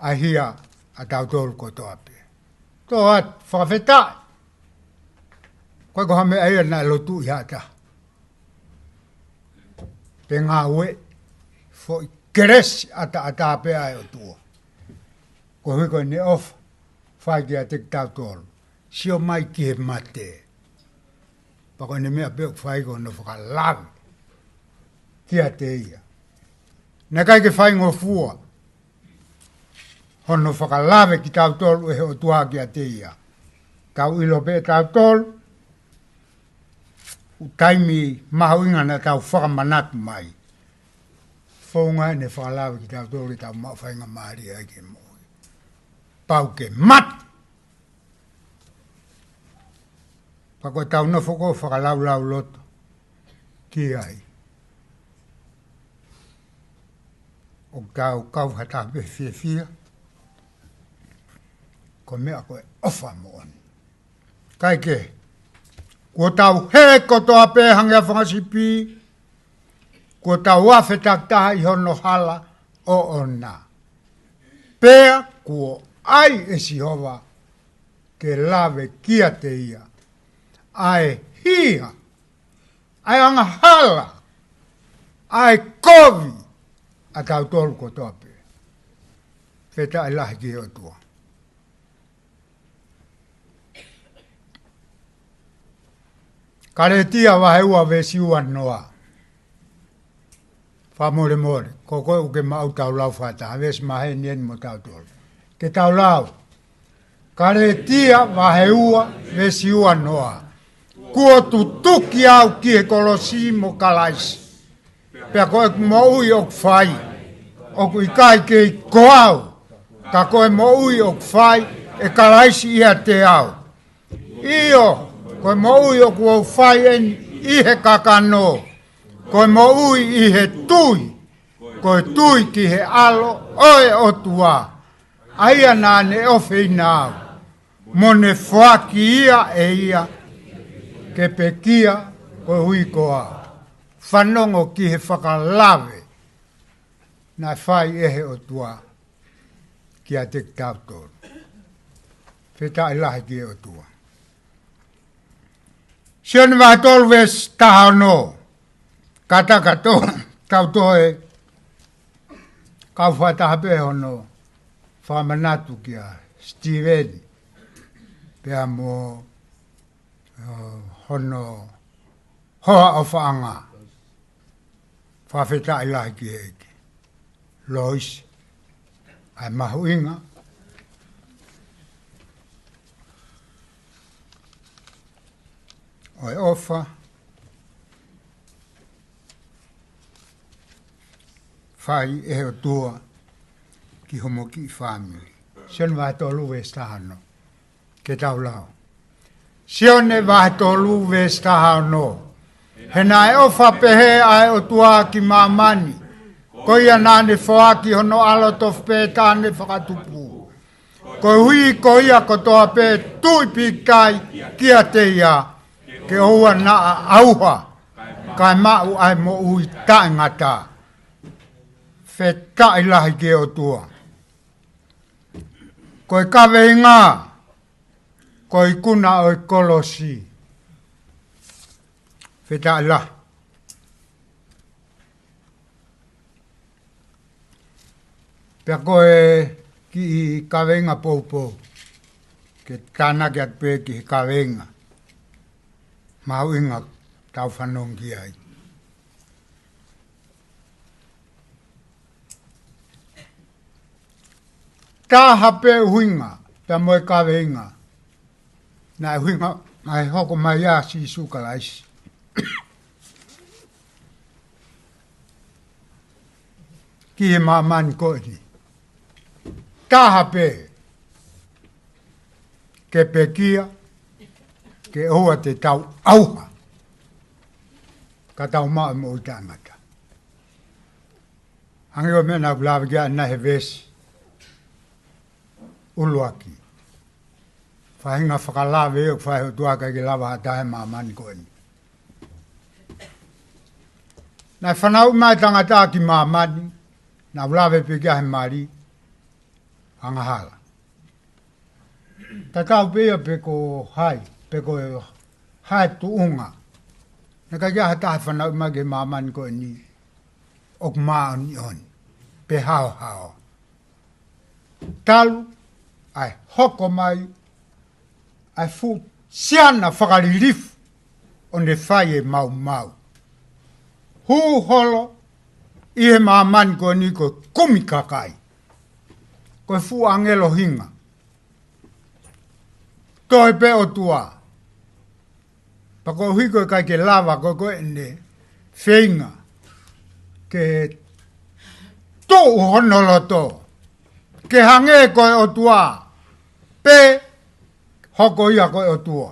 ʻa e hia ʻatautolu kotoa pē. Toa, fakafetaʻi. ʻIkai ko ha meʻa ia naʻe lotuʻi ʻe ha taha. Pe ngāue, foʻi kelesi ʻataʻatā pē ʻa e ʻOtua. Koeʻuhi ko ʻene ʻofa fai kiate kitautolu. Sio mai ki he mate. Pea ko ʻene meʻa pē ʻoku fai ko hono fakalave kiate ia. Naʻe ʻikai ke faingofua hono fakalave kitautolu ʻe he ʻOtua kiate ia. Tau ʻilo pē ʻe tautolu, ʻū taimi mahuʻinga naʻa tau fakamanatu mai. Founga ʻene fakalave kitautolu ke tau maʻu faingamālie ai ke moʻui. Pau ke mate. Pea ko ʻetau nofo ko ē fakalaulauloto ki ai, ʻoku tau kau fakataha pē he fiefia, ko e meʻa ko e ʻofa moʻoni. Kae kehe, kuo tau hē kotoa pē hangē ha fanga sipi, kuo tau afe takitaha ʻi hono hala ʻoʻona. Pea kuo ʻai ʻe Sihova ke lave kiate ia ʻa e hia, ʻa e angahala, ʻa e kovi ʻatautolu kotoa pē. Fakafetaʻi lahi ki he ʻOtua. Kalētia vahe ua veesi ua noa. Fakamolemole, ko koe ʻoku ke maʻu, tau lau fakataha, veesi maheni eni mo tautolu. Ke tau lau. Kalētia vahe ua veesi ua noa. Kuo tutuki au ki he kolosi mo Kalaisi. Pea ko ʻeku moʻui ʻoku fai, ʻoku ʻikai kei ko au, ka ko e moʻui ʻoku fai ʻe Kalaisi ʻiate au. ʻIo, ko e moʻui ʻoku ou fai eni ʻi he kakano, ko e moʻui ʻi he tui, ko e tui ki he ʻAlo ʻo e ʻOtua, ʻa ia naʻa ne ʻofeina au, mo ne foaki ia ʻe ia ke pekia koeʻuhi ko au. Fanongo ki he fakalave naʻe fai ʻe he ʻOtua kiate kitautolu. Fakafetaʻi lahi ki he ʻOtua. Sione vahe tolu veesi taha ono. Kātaki atu, tau toe kau fakataha pē hono fakamanatu kia Steven pea mo, ʻo, hono hoa ʻofaʻanga. Fakafetaʻi lahi ki he ʻEiki. Lois, ʻa e mahuʻinga ʻo e ʻofa fai ʻe he ʻOtua ki homo kiʻi fāmili. Sione vahe tolu veesi taha ono. Ke tau lau. Sione vahe tolu veesi taha ono. He naʻe ʻofa pehē ʻa e ʻOtua ki māmani, ko ia naʻa ne foaki hono ʻAlo tofu pē taʻane fakatupu, koeʻuhi ko ia kotoa pē tui pīkitai kiate ia, ke ʻoua naʻa ʻauha, kae maʻu ʻa e moʻui taʻengata. Fakafetaʻi lahi ki he ʻOtua. Ko e kaveinga, ko e ikuna ʻo e kolosi. Fakafetaʻi lahi. Pea ko e kiʻi kaveinga poupou, ke tānaki atu pē ki he kaveinga mahuʻinga tau fanongo ki ai. Taha pē ʻuhinga, pea mo e kaveinga. Naʻe ʻuhinga, naʻe hoko mai ʻa Sīsū Kalaisi ki he māmani ko eni. Taha pē, ke pekia, ke ʻoua te tau ʻauha, ka tau maʻu moʻui taʻengata. Hangē ko e meʻa naʻa ku lave ki ai ʻanenai he veesi ʻuluaki. Faʻahinga fakalave ʻoku fai ʻe he ʻOtua, ʻikai ke lava ha taha he māmani ko eni. Naʻe fanauʻi mai e tangata ki māmani, naʻa ku lave pē ki ai he mali, angahala. Tatau pē ia pe ko hai, pe ko e hā e tuʻunga. Naʻe ʻikai ke ʻi ai ha taha fanauʻi mai ki he māmani ko eni ʻoku māʻoniʻoni, pe haohaoa. Talu ʻa e hoko mai ʻa e fuʻu siana fakalilifu ʻo ne fai e maumau. Hū holo ʻi he māmani ko eni ko e kumi kakai. Ko e fuʻu ʻāngelo hinga. Toe pē ʻOtua. Pea koeʻuhi ko e ʻikai ke lava ko ē ko ʻene feinga ke tuʻu hono loto ke hangē ko e ʻOtua, pe hoko ia ko e ʻOtua.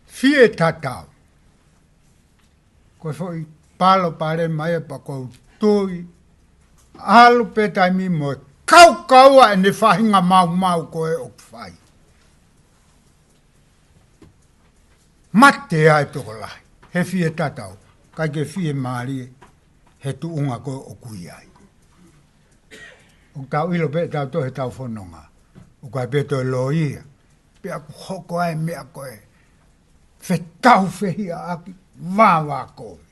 Fie tatau. Ko e foʻi palopalema ia pea ʻoku ou tui ʻalu pē taimi mo e kaukaua ʻene faʻahinga maumau ko ē ʻoku fai. Mate ai tokolahi, he fie tatau, ʻikai ke fie mālie he tuʻunga ko ē ʻoku ʻi ai. ʻOku tau ʻilo pē ʻe tautolu he tau fononga, ʻoku ʻi ai pē toe lōia, pea ʻoku hoko ai e meʻa ko ē fetaufehiʻaʻaki vāvākovi.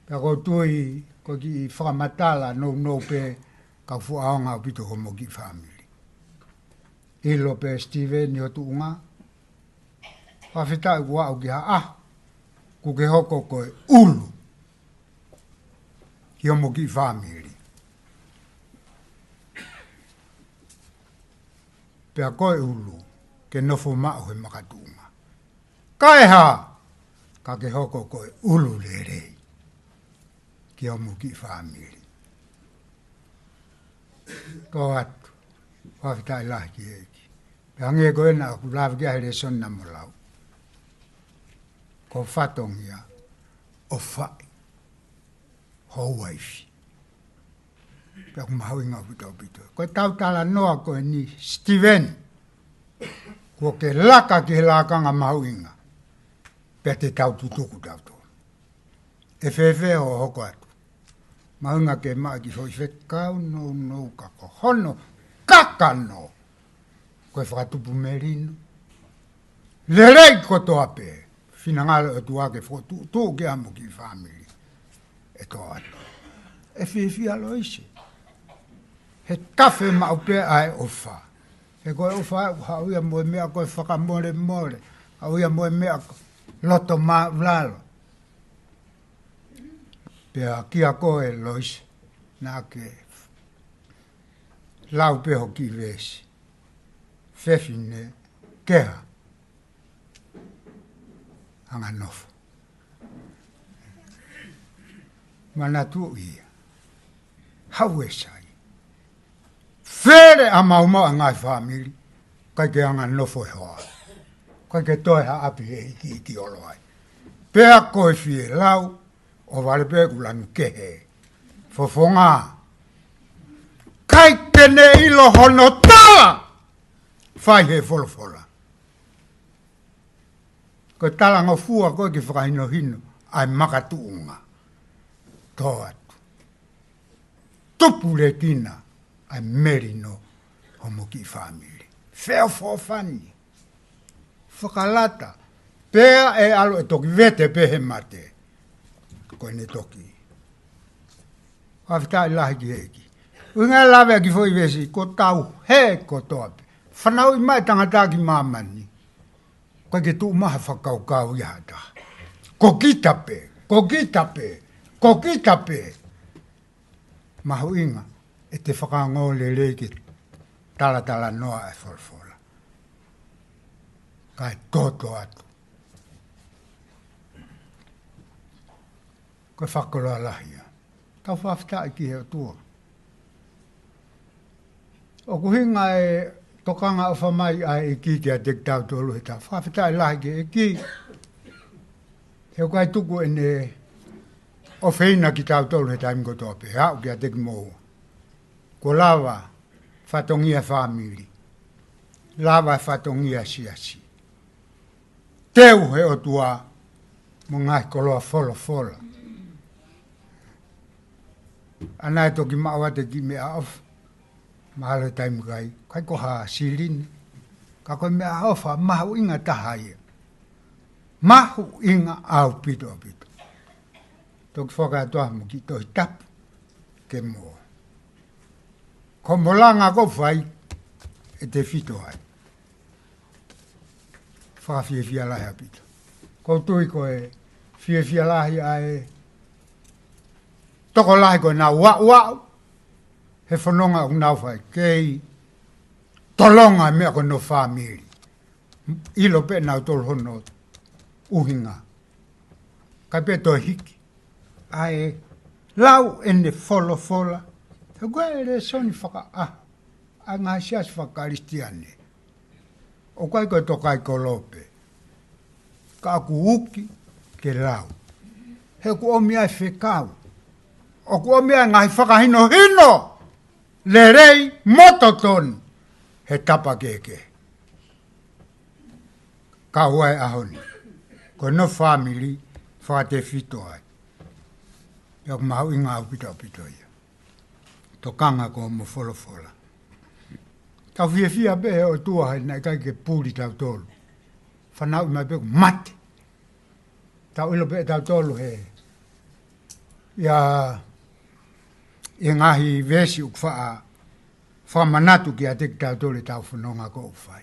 Pea ʻoku ou tui, ko e kiʻi fakamatala nounou pē, ka ʻoku fuʻu ʻaonga ʻaupito ki homo kiʻi fāmili. ʻIlo pē Steven ʻi ho tuʻunga, fakafetaʻi kuo aʻu ki ha ʻaho kuo ke hoko ko e ʻulu ki homo kiʻi fāmili. Pea ko e ʻulu ke nofo maʻu he makatuʻunga. Kae hā, ka ke hoko ko e ʻulu lelei ki homo kiʻi fāmili. Ko atu, fakafetaʻi lahi ki he ʻEiki. Pea hangē ko ena ʻoku lave ki ai he lēsoni naʻa mo lau, ko e fatongia ʻofaʻi ho uaifi. Pea ʻoku mahuʻinga ʻaupito ʻaupito. Ko e tau talanoa ko eni Steven, kuo ke laka ki he lakanga mahuʻinga, pea te tau tutuku tautolu. ʻE fēfē hoʻo hoko atu? Mahuʻinga ke maʻu e kiʻi foʻi fekau nounou ka ko hono kakano, ko e fakatupu melino, Lelei kotoa pē. Finangalo ʻOtua ke fokotuʻutuʻu ke amo ki fāmili. ʻE tō atu. ʻE fiefia Loise. He tafe maʻu pē ʻa e ʻofa. He ko e ʻofa ʻoku haʻu ia mo e meʻa ko e fakamolemole. Haʻu ia mo e meʻa ko e loto māʻulalo. Pea kia koe Loise. Naʻa ke lau pē hoʻo kiʻi veesi. Fefine keha. Anganofo. Manatuʻi ia. Haʻu e sai. Fele ʻa maumau ʻa e ngaahi fāmili. ʻIkai ke anganofo e hoa. ʻIkai ke toe haʻapi he ikiiki ʻo loa ai. Pea ko e fie lau. ʻO vale pē ʻoku lanu kehe. Fofonga. ʻIkai ke ne ʻilo hono tala. Fai he folofola. Ko e talangofua ko e ke fakahinohino ʻa e makatuʻunga. Tō atu. Tupulekina ʻa e melino homo kiʻi fāmili. Feʻofoʻofani. Fakalata. Pea ʻe ʻalu ʻe toki vete pē he mate. Ko ʻene toki. Fakafetaʻi lahi ki he ʻEiki. ʻUhinga e lave ʻa e kiʻi foʻi veesi, ko tau he kotoa pē. Fanauʻi mai tangata ki māmani. ʻIkai ke tuʻu mai ha fakakaukau ia ha taha. Ko kita pē, ko kita pē, ko kita pē. Mahuʻinga, ʻete fakaongo lelei ke talatalanoa e folofola. Kae toto atu. Ko e fakakoloa lahi ia. Tau fakafetaʻi ki he ʻOtua. ʻOku ʻuhinga e tokanga ʻofa mai ʻa e ʻEiki kiate kitautolu he tau. Fakafetaʻi lahi ki he ʻEiki. He ʻoku ʻikai tuku ʻene ʻofeina kitautolu he taimi kotoa pē. Aʻu kiate kimoua. Kuo lava fatongia fāmili. Lava fatongia siasi. Teu he ʻOtua mo e ngaahi koloa folofola. ʻA ia ʻe toki maʻu ʻa e kiʻi meʻaʻofa. Mahalo he taimi kai. ʻIkai ko ha silini. Ka ko e meʻaʻofa mahuʻinga taha ia. Mahuʻinga ʻaupito ʻaupito. Toki fakatoa mo kiʻi Tohi Tapu. Ke mo. Ko mo langa ko fai ʻe tefito ai. Fakafiefia lahi ʻaupito. Ko u tui ko e fiefia lahi ʻa e tokolahi ko ʻenau aʻuaʻu. He fononga ʻoku nau fai kei tolonga meʻa ko hono fāmili. ʻIlo pē nautolu hono ʻuhinga. Kae pē toe hiki. ʻA e lau ʻene folofola. He ko e lēsoni fakaʻaho. ʻA e ngaahi siasi fakakalisitiane. ʻOku ʻikai ko e tokai kolope. Ka ʻoku uki ke lau. He ʻoku ʻomi ai fekau. ʻOku ʻomi ai ngaahi fakahinohino. Lelei mo totonu. He tapa kehekehe. Ka ʻoku ʻi ai ʻaho ni. Ko hono fāmili fakatefito ai. Ia ʻoku mahuʻinga ʻaupito ʻaupito ia. Tokanga ko mo folofola. Tau fiefia pē he ʻOtua he naʻe ʻikai ke puli tautolu. Fanauʻi mai pē ʻoku mate. Tau ʻilo pē tautolu he. Ia ʻi he ngaahi veesi ʻoku faʻa fakamanatu kiate kitautolu ʻetau fononga ko ʻoku fai.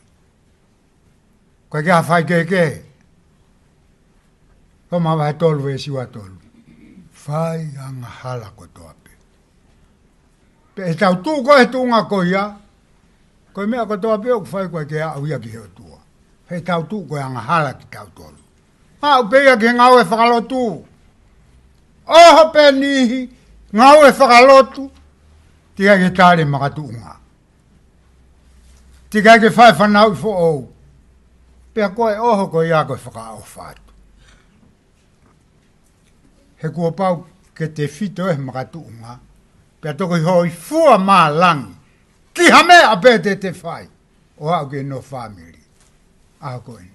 Ko e ke ha fai kehekehe. Ko ma vahe tolu veesi ua tolu. Fai angahala kotoa pē. Pea ʻe tau tuʻu ko e tuʻunga ko ia. Ko e meʻa kotoa pē ʻoku fai ko e ke aʻu ia ki he ʻOtua. He tau tuʻu ko e angahala kitautolu. Aʻu pē ia ki he ngāue fakalotu. ʻOho pē niʻihi ngāue fakalotu. Tikai ke tali makatuʻunga. Tikai ke fai fanauʻi foʻou. Pea ko e ʻoho ko ia ko e fakaʻofa atu. He kuo pau ke tefito e makatuʻunga. Pea toki hōifua mā langi. Ki ha meʻa pē te te fai. ʻO aʻu ki hono fāmili. ʻA ko e.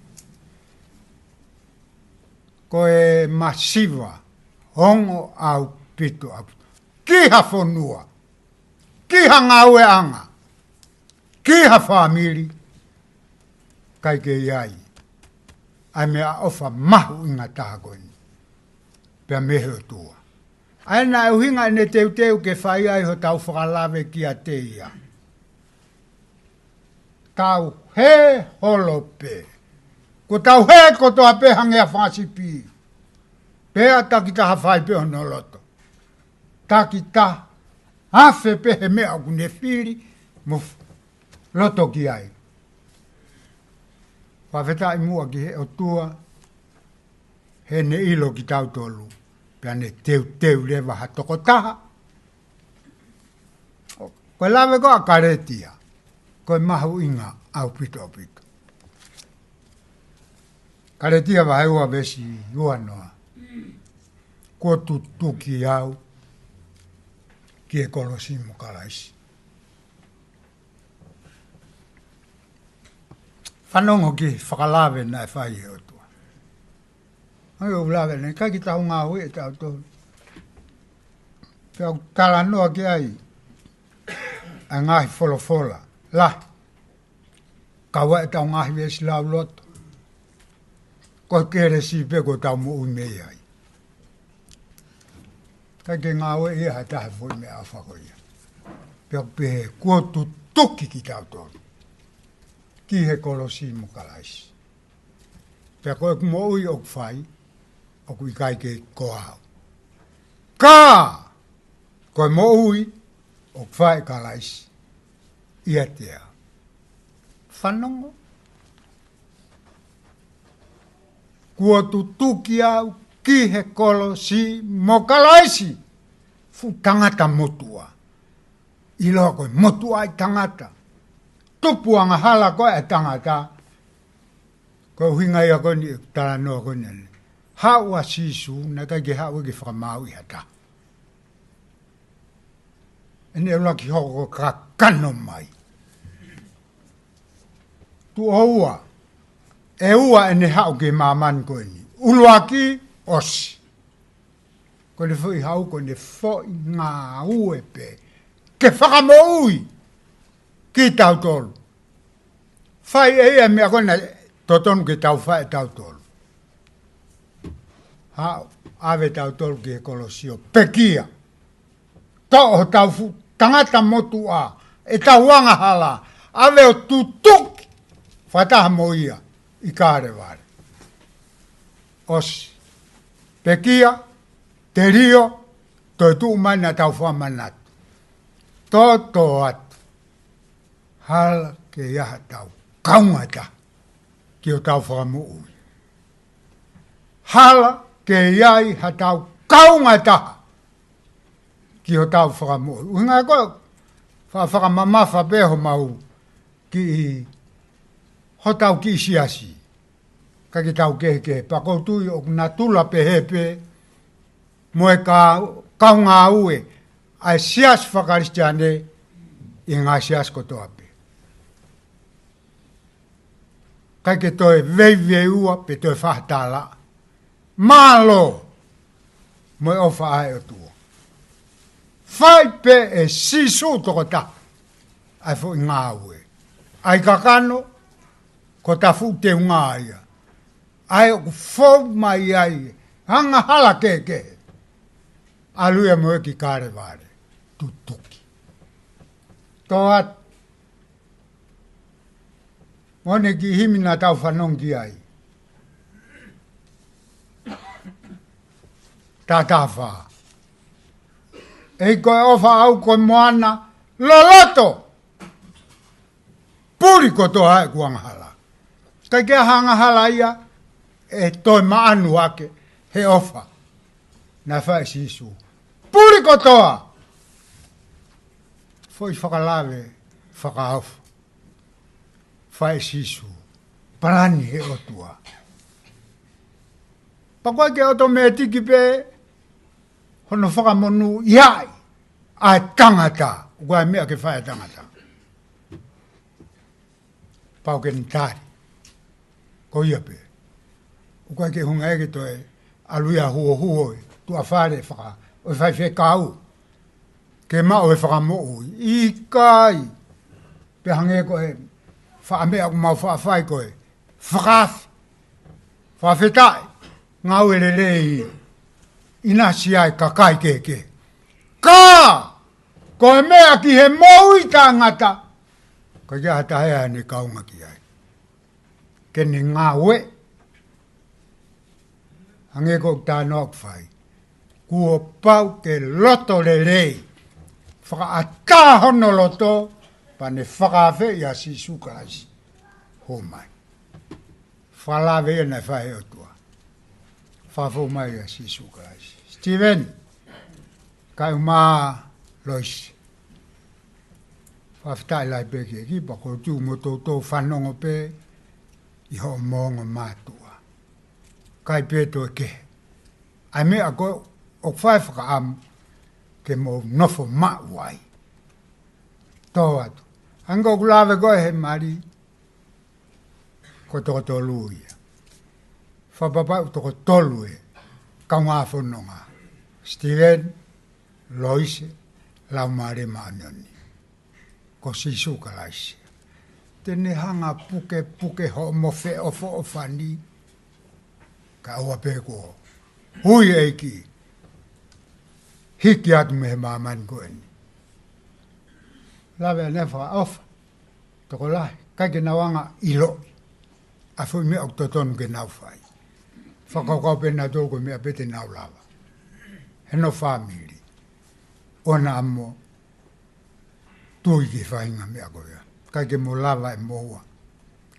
Ko e masiva. Ongo ʻaupito ʻaupito. Ki ha fonua. Ki ha ngāueʻanga. Ki ha fāmili. ʻIkai ke ʻi ai. ʻa e meʻaʻofa mahuʻinga taha ko eni pea mei he ʻOtua. ʻA ia naʻe ʻuhinga ʻene teuteu ke fai ai hotau fakalave kiate ia. Tau hē holo pē. Kuo tau hē kotoa pē hangē ha fanga sipi. Pea takitaha fai pē hono loto. Takitaha afe pē he meʻa ʻoku ne fili mo f-, loto ki ai. Fakafetaʻi muʻa ki he ʻOtua, heʻene ʻilo kitautolu, pea ne teuteu leva ha tokotaha. Ko e lave ko ē ʻa Kalētia, ko e mahuʻinga ʻaupito ʻaupito. Kalētia vahe ua veesi ua noa. Kuo tutuki au ki he kolosi mo Kalaisi. Fanongo ki he fakalave naʻe fai ʻe he ʻOtua. ʻA ia ʻoku lave naʻe ʻikai ke tau ngāue ʻe tautolu. Pea ʻoku talanoa ki ai ʻa e ngaahi folofola lahi. Kau ai ʻetau ngaahi veesi lauloto. Ko e kelesi pē ʻoku tau moʻui mei ai. ʻIkai ke ngāue ʻe ha taha e foʻi meʻaʻofa ko ia. Pea ʻoku pehē kuo tutuki kitautolu ki he kolosi mo Kalaisi. Pea ko ʻeku moʻui ʻoku fai, ʻoku ʻikai ke ko au. Ka, ko e moʻui ʻoku fai ʻe Kalaisi ʻiate au. Fanongo. Kuo tutuki au ki he kolosi mo Kalaisi. Fuʻu tangata motuʻa. ʻIloa ko e motuʻaʻi tangata. Tupu angahala ko ē ʻa e tangata. Ko e ʻuhinga ia ko eni ʻeku talanoa ko eni. Haʻu ʻa Sīsū, naʻe ʻikai ke haʻu ia ke fakamaauʻi ha taha. ʻEne ʻuluaki hoko ko e kakano mai. Tuʻo ua, ʻe ua ʻene haʻu ki māmani ko eni. ʻUluaki, ʻosi. Ko ʻene foʻi haʻu ko ʻene foʻi ngāue pē. Ke fakamoʻui kitautolu. Fai ʻe ia e meʻa ko ē naʻe totonu ke tau fai ʻe tautolu. Haʻu, ʻave tautolu ki he kolosi ʻo pekia. Toʻo hotau fuʻu tangata motuʻa, ʻetau angahala, ʻave ʻo tutuki fakataha mo ia ʻi Kalevale. ʻOsi. Pekia, telio, toe tuʻu mai naʻa tau fakamanatu. Toto atu. Hala ke ʻi ai haʻatau kaungā taha ki hotau fakamoʻui. Hala ke ʻi ai haʻatau kaungā taha ki hotau fakamoʻui. ʻUhinga ko e fa-, fakamamafa pē homau kiʻi, hotau kiʻi siasi. ʻIkai ke tau kehekehe, pea ʻoku ou tui ʻoku natula pehē pē mo e ka-, kaungāue ʻa e siasi fakakalisitiane ʻi he ngaahi siasi kotoa pē. ʻIkai ke toe veiveiua pe toe faʻa tala. Mālō mo e ʻofa ʻa e ʻOtua. Fai pē ʻe Sīsū tokotaha ʻa e foʻi ngāue. ʻA e kakano, ko ʻeta fuʻu teunga ia. ʻA ia ʻoku fou mai ai e angahala kehekehe. ʻAlu ia mo ia ki Kalevale. Tutuki. Toʻo atu. Mo ʻene kiʻi himi naʻa tau fanongo ki ai. Taha taha fā. ʻEiki ko e ʻofa ʻaʻau ko e moana loloto. Puli kotoa ʻeku angahala. ʻIkai ke ʻi ai ha angahala ia ʻe toe maʻanu hake he ʻofa naʻe fai ʻe Sīsū. Puli kotoa. Foʻi fakalave fakaʻofa. Fai ʻe Sīsū. Palani he ʻOtua. Pea ʻoku ʻikai ke ʻotomētiki pē hono fakamonūʻiaʻi ʻa e tangata. ʻOku ʻi ai e meʻa ke fai ʻe he tangata. Pau ke ne tali. Ko ia pē. ʻOku ʻikai ke hunga ʻe ke toe ʻalu ia huohuo ʻi tuʻa fale faka-, ʻo e faifekau. Ke maʻu e fakamoʻui. ʻIkai. Pea hangē ko e faʻa meʻa ʻoku mau faʻa fai ko e fakaafe. Fakafetaʻi, ngāue lelei, ʻinasi ai kakai kehekehe. Ka, ko e meʻa ki he moʻui taʻengata, ka ke ata hea ne kaunga ki ai. Ke ne ngāue, hangē ko e talanoa ʻoku fai. Kuo pau ke loto lelei, fakaʻatā hono loto, pea ne fakaafe ʻia Sīsū Kalaisi. Hōmai. Fakalave ia naʻe fai ʻe he ʻOtua. Fakafou mai ʻia Sīsū Kalaisi. Steven, kae ʻumaʻā Loisi. Fakafetaʻi lahi pē ki he ʻEiki, pea ʻoku ou tui mo toutou fanongo pē ʻi hoʻomou ongo mātuʻa. ʻIkai pē toe kehe. ʻA e meʻa ko ē ʻoku fai fakaʻamu ke mou nofo maʻu ai. Tō atu. Hangē ko ʻeku lave ko ē he mali, ko e toko tolu ia. Fakapapauʻi toko tolu e kaungā fononga. Steven, Loisi, Laumālie Māʻoniʻoni. Ko Sīsū Kalaisi. Te ne hanga pukepuke hoʻomo feʻofoʻofani, kae ʻoua pē kuo ui e ʻEiki. Hiki atu mei he māmani ko eni. Lave ʻanai fakaʻofa. Tokolahi, ʻikai ke nau hanga ʻiloʻi ʻa e foʻi meʻa ʻoku totonu ke nau fai. Fakakaukau pē nautolu ko e meʻa pē te nau lava. He nofo fāmili. ʻOua naʻa mo tui ki he faʻahinga meʻa ko ia. ʻIkai ke mo lava ʻe moua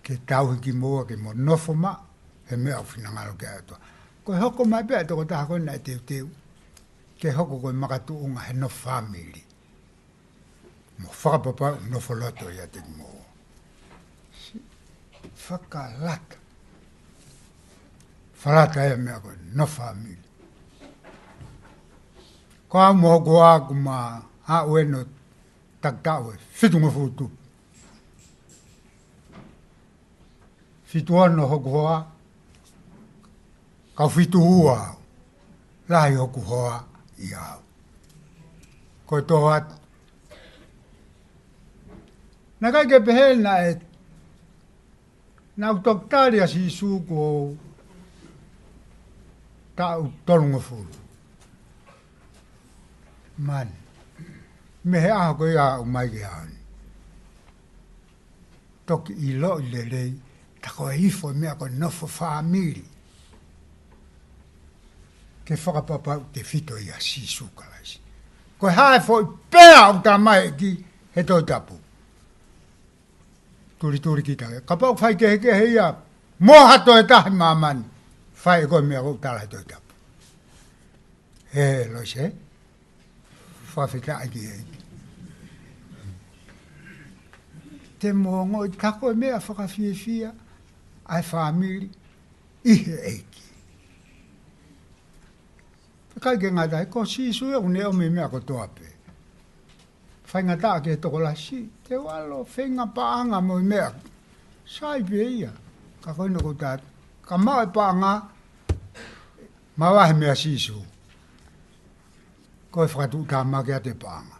ke tauhi kimoua ke mo nofo maʻu he meʻa ʻoku finangalo ki ai e ʻOtua. Ko e hoko mai pē ʻa e tokotaha ko ē naʻe teuteu ke hoko ko e makatuʻunga he nofo fāmili. Mo fakapapauʻi nofo loto ʻiate kimoua. Fakalata. Fakalata e meʻa ko e nofo fāmili. Ko au mo hoku hoa kuo ma aʻu eni ʻo takitaha ʻe fitungofulu tupu. Fitu ono hoku hoa, kau fitu ua au. Lahi hoku hoa ʻia au. Ko e tō atu. Naʻe ʻikai ke pehē naʻe, naʻa ku toki tali ʻa Sīsū kuo u taʻu tolungofulu. Mani. Mei he ʻaho ko ia ʻo aʻu mai ki he ʻaho ni. Toki ʻiloʻi lelei, tā ko e ifo e meʻa ko e nofo fāmili. Ke fakapapauʻi tefito ʻia Sīsū Kalaisi. Ko e hā e foʻi pea ʻoku talamai ʻe he Tohi Tapu. Tulituli kita ke. Kapau ʻoku fai kehekehe ia, mo ha toe taha ʻi māmani. Fai ʻe koe e meʻa ʻoku tala he Tohi Tapu. He Loisi, fakafetaʻi ki he ʻEiki. Te mo ongoʻi tā ko e meʻa fakafiefia ʻa e fāmili ʻi he ʻEiki. ʻIkai ke ngata ai, ko Sīsū ia ʻoku ne ʻomi e meʻa kotoa pē. Faingataʻa ki he tokolahi, te u ʻalu ʻo feinga paʻanga mo e meʻa. Sai pē ia. Ka ko eni ʻoku ou tala atu, ka maʻu e paʻanga, mavahe meia Sīsū. Ko e fakatuʻutāmaki atu e paʻanga.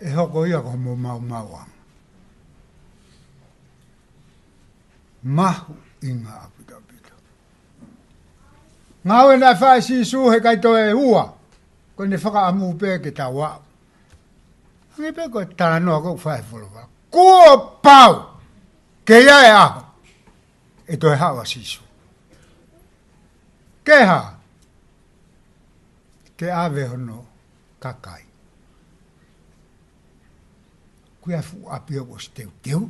ʻE hoko ia ko homo maumauʻanga. Mahuʻinga ʻaupito ʻaupito. Ngāue naʻe fai ʻe Sīsū he ʻikai toe ua. Ko ʻene fakaʻamu pē ke tau aʻu. Hangē pē ko e talanoa ko ē ʻoku fai he folofola. Kuo pau ke ʻi ai e ʻaho ʻe toe haʻu ʻa Sīsū. Ke hā? Ke ʻave hono kakai. Ko e fuʻu ʻapi ʻoku ʻosi teuteu.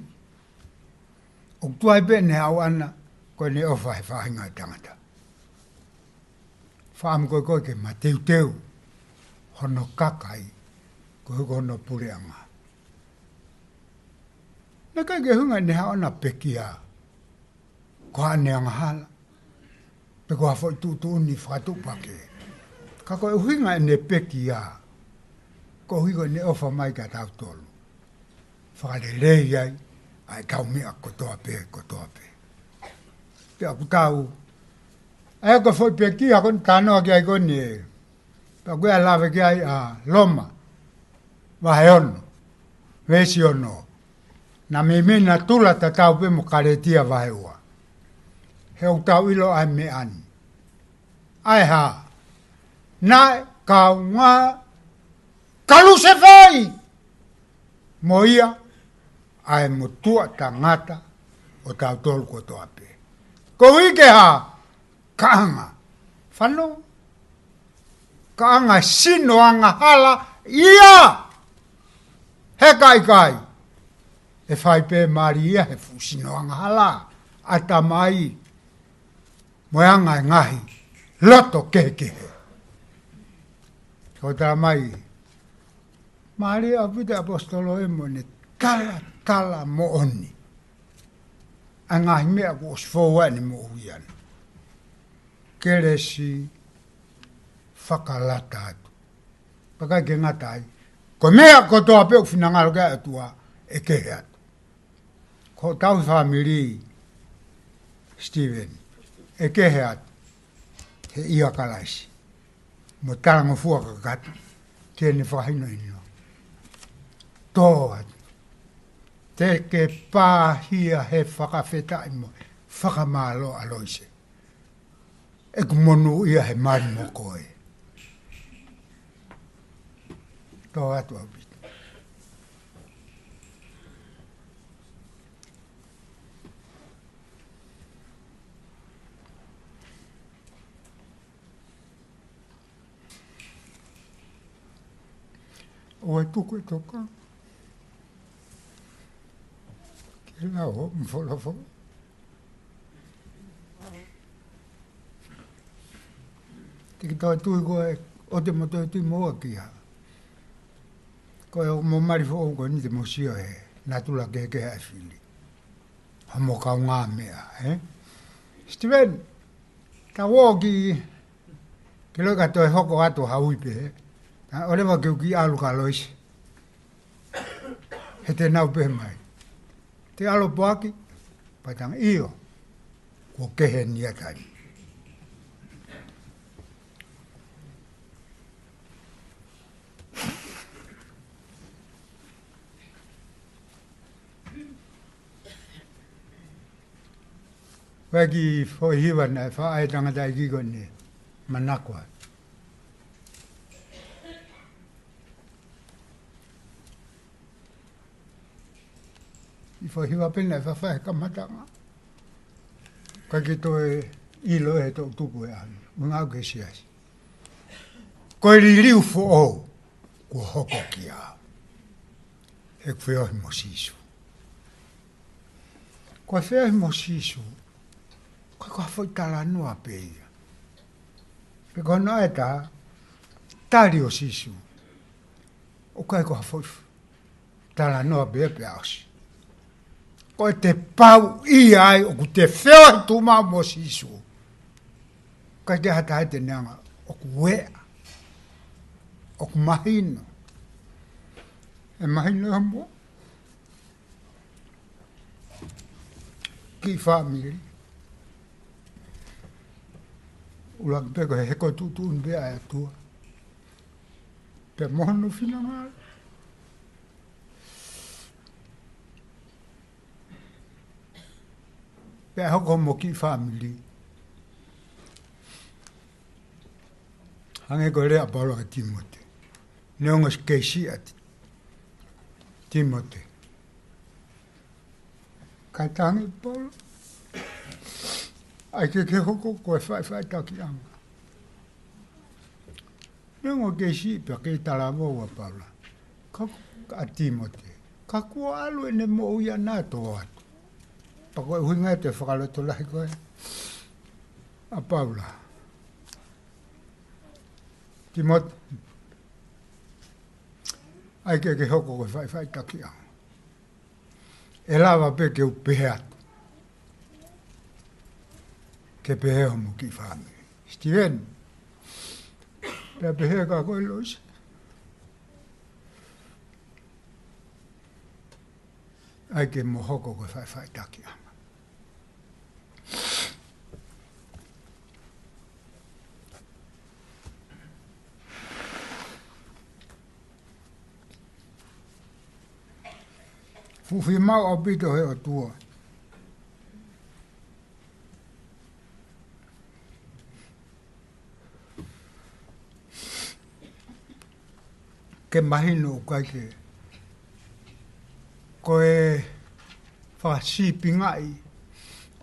ʻOku tuai pē ʻene haʻu ʻana, ko ʻene ʻofa he faʻahinga ʻo e tangata. Fakaʻamu ko ē ko ē ke mateuteu hono kakai, ko e hoko hono puleʻanga. Naʻe ʻikai ke ʻuhinga ʻene haʻu ʻana pekia ko haʻane angahala, pe ko ha foʻi tuʻutuʻuni fakatuʻupakē. Ka ko e ʻuhinga ʻene pekia, koeʻuhi ko ʻene ʻofa mai kia tautolu. Fakalelei ai ʻa e tau meʻa kotoa pē, kotoa pē. Pea ʻoku tau, ʻa ia ko e foʻi pekia ko eni talanoa ki ai ko eni, pea ʻoku ʻa lave ki ai ʻa Loma vahe ono, veesi ono. Naʻa meimei natula tatau pē mo Kalētia vahe ua. he ʻoku tau ʻilo ʻa e meʻa ni. ʻA e hā? Naʻe kaungā kalusefai mo ia ʻa e motuʻa tangata ʻo tautolu kotoa pē. Koeʻuhi ke hā? Kaʻanga. Fano. Kaʻanga sino angahala ia. He ka ʻikai, ʻe fai pē mali ia he fuʻu sino angahala, ʻatamai, mo e anga e ngaahi loto kehekehe. Ko e tala mai, mālie ʻaupito ʻaposetolo ē mo ʻene talatala moʻoni ʻa e ngaahi meʻa kuo ʻosi fou ai ʻene moʻui ʻana. Kelesi fakalata atu. Pea ʻikai ke ngata ai, ko e meʻa kotoa pē ʻoku finangalo ki ai ʻa e ʻOtua ʻe kehe atu. Ko hotau fāmili, Steven, ʻe kehe atu he ʻia Kalaisi mo e talangofua kakato ki heʻene fakahinohino. Tō atu. Te ke pāhia he fakafetaʻi mo e fakamālō, ʻAloise. ʻEku monūʻia he mali mo koe. Tō atu ʻaupito. ʻOua ʻe tuku e tokanga ke lau hoʻo folofola. Te ke toe tui koe ʻo te mo toe tui mo ua kia. Ko e ʻoku mo mali foʻou ko eni te mo sio he natula kehekehe ʻa e fili. Hoʻomo kaungāmeʻa, ē? Steven, tau ō ki, ke loi ka toe hoko atu ha ui pē, ē? Naʻa ʻoleva ke u kiʻi ʻalu kia Loisi. He te nau pehē mai, te ʻalu ʻo poaki? Pea tangi, ʻio, kuo kehe ʻeni ʻa e taimi. Ko e kiʻi foʻi hiva naʻe faʻa ʻai ʻe he tangataʻeiki ko eni, manako atu. Kiʻi foʻi hiva pē naʻe faʻa fai he kamataʻanga. Ka ke toe ʻilo he toʻutupu e ʻaho ni. Ua ngāue ki he siasi. Ko e liliu foʻou kuo hoko kia au. He ʻeku feohi mo Sīsū. Ko e feohi mo Sīsū, ʻoku ʻikai ko ha foʻi talanoa pē ia. Pe ko hono ʻai ʻe taha, tali ʻo Sīsū, ʻoku ʻikai ko ha foʻi talanoa pē ia pea ʻosi. Ko ʻete pau ia ai ʻoku te feohi tuʻumaʻu mo Sīsū. ʻIkai ke ʻi ai ha taha ia te ne hanga ʻo ueʻi, ʻoku mahino. ʻE mahino ia mo e kiʻi fāmili. ʻUluaki pē ko e heko tuʻutuʻuni pē ʻa e ʻOtua pea mo hono finangalo. Pea hoko mo e kiʻi fāmili. Hangē ko e lea ʻa Paula kia Tīmote. Neongo ʻoku kei siʻi ʻa Ti-, Tīmote, kae tangi Paula, ʻai ke ke hoko ko e faʻifaʻitakiʻanga. Neongo ʻoku kei siʻi pea kei talavou ʻa Paula, ka, ʻa Tīmote, ka kuo ʻalu ʻene moʻui ʻana ʻo tō atu. Pea ko e ʻuhinga ia ʻo e fakalotolahi ko ē ʻa Paula. Tīmote, ʻai ke ke hoko ko e faʻifaʻitakiʻanga. ʻE lava pē ke u pehē atu, ke pehē homo kiʻi fāmili. Steven, pea pehē kia koe Loisi, ʻai ke mo hoko ko e faʻifaʻitakiʻanga. Fuʻu fiemaʻu ʻaupito he ʻOtua Ke mahino ʻoku ʻikai ke, ko e fakasīpingaʻi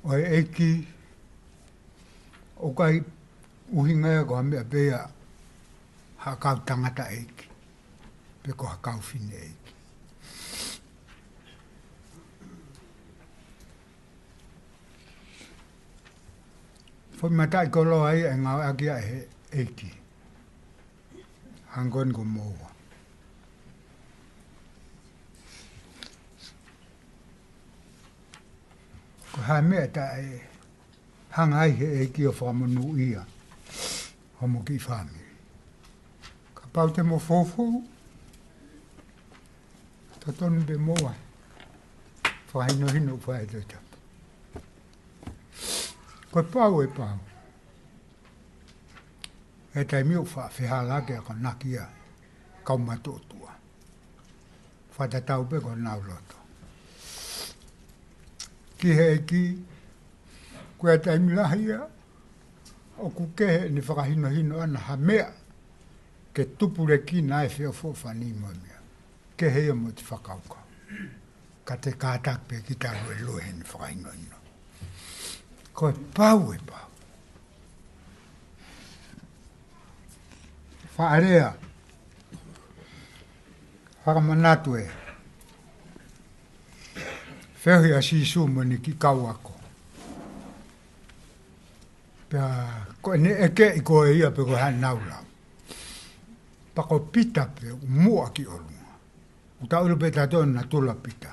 ʻo e ʻEiki, ʻoku ʻikai ʻuhinga ia ko ha meʻa pē ia ha kau tangata ʻeiki, pe ko ha kau fefine ʻeiki. Foʻi mataʻikoloa ia ʻe ngāueʻaki ia ʻe he ʻEiki. Hangē ko eni ko moua. Ko e hā e meʻa taʻe hanga ai he ʻEiki ʻo fakamonūʻia homo kiʻi fāmili? Kapau te mo foufou, totonu pē moua fakahinohino ʻoku fai ʻe he Tohi Tapu. Ko e pau ʻe pau. ʻI he taimi ʻoku faʻa fehālaaki ʻa e akonaki ʻa e kau matuʻotuʻa, fakatatau pē ko honau loto ki he ʻEiki, ko e taimi lahi ia ʻoku kehe ʻene fakahinohino ʻana ha meʻa ke tupulekina ai e feʻofoʻofani mo e meʻa. Kehe ia mo ʻete fakakaukau. Ka te kātaki pē kita luelue heʻene fakahinohino. Ko e pau ʻe pau. Faʻa lea, fakamanatu e feohi ʻa Sīsū mo ʻene kiʻi kau ako. Pea ko ʻene ʻekeʻi ko e ia pe ko e hā ʻenau lau. Pea ko Pita pē ʻoku muʻa ki ʻolunga. ʻOku tau ʻilo pē ʻe tautolu ʻa natula ʻo Pita.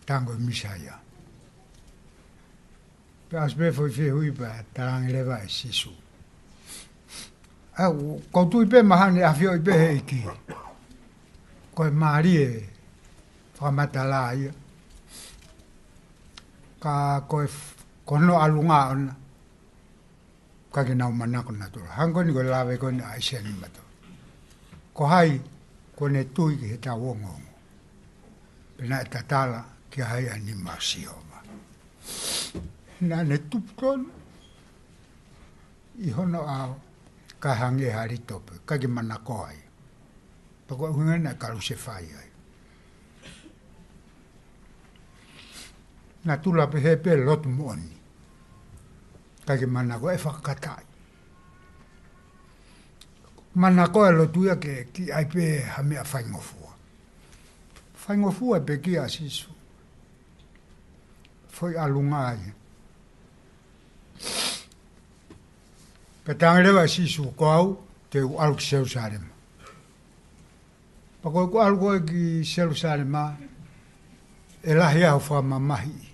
Tango e Mīsaia. Pea ʻosi pē foʻi fehuʻi pea talaange leva ʻe Sīsū, ʻa, ʻoku ou tui pē mahalo ʻe ʻafioʻi pē ʻe he ʻEiki ko e mālie e fakamatala ia. Ka ko e f-, ko hono ʻalunga ʻona, ʻikai ke nau manako nautolu. Hangē ko eni ko e lave ko eni ʻa ʻIsaia nimatolu. Ko hai kuo ne tui ki heʻetau ongoongo, pea naʻe tatala kia hai ʻa e nima ʻo Sihova? Naʻa ne tupu tonu ʻi hono ʻao, kae hangē ha lito pē, ʻikai ke manako ai. Pea ko e ʻuhinga ia naʻe kalusefai ai. Natula pehē pē lotu moʻoni, ʻikai ke manako e fakakataʻi. Manako e lotu ia ke kiʻi ʻai pē ha meʻa faingofua. Faingofua e pekia ʻa Sīsū. Foʻi ʻalunga ia. Pea talaange leva ʻe Sīsū, ko au te u ʻalu ki Selūsalema. Pea ko ʻeku ʻalu ko ē ki Selūsalema, ʻe lahi ʻa hoʻo fakamamahiʻi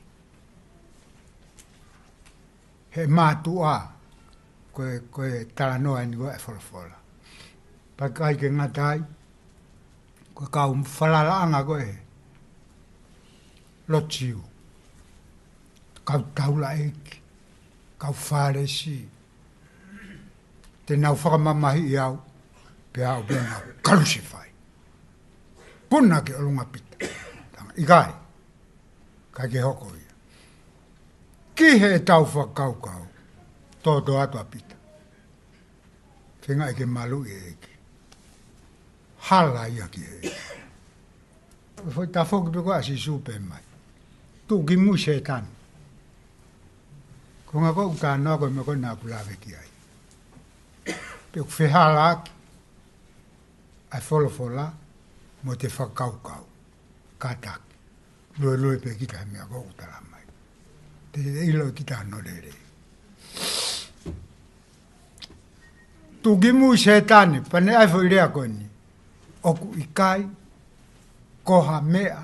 he mātuʻa. Ko e, ko e talanoa eni ko ē ʻa e folofola. Pea ʻikai ke ngata ai, ko e kau falalaʻanga ko ē lotu Siu, kau taulaʻeiki, kau Fālesi, te nau fakamamahiʻi au, pea aʻu pē ʻo nau kalusefai. Puna ki ʻolunga Pita. Talaange, ʻikai, ʻikai ke hoko ia. Ki heʻetau fakakaukau, tōtōatu ʻa Pita. Feinga ke maluʻi e ʻEiki. Hala ia ki he ʻEiki. Foʻi tafoki pē ko ē ʻa Sīsū pea mai, tuʻu ki mui Sētane. Ko e ʻuhinga ko ē ʻoku talanoa ko ē mo e meʻa ko ē naʻa ku lave ki ai. Pea ʻoku fehālaaki ʻa e folofola mo ʻete fakakaukau. Kātaki. Luelue pē kita he meʻa ko ē ʻoku tala mai. Te te ʻilo kita hono lelei. Tuʻu ki mui Sētane, pea ne ʻai foʻi lea ko eni. ʻOku ʻikai ko ha meʻa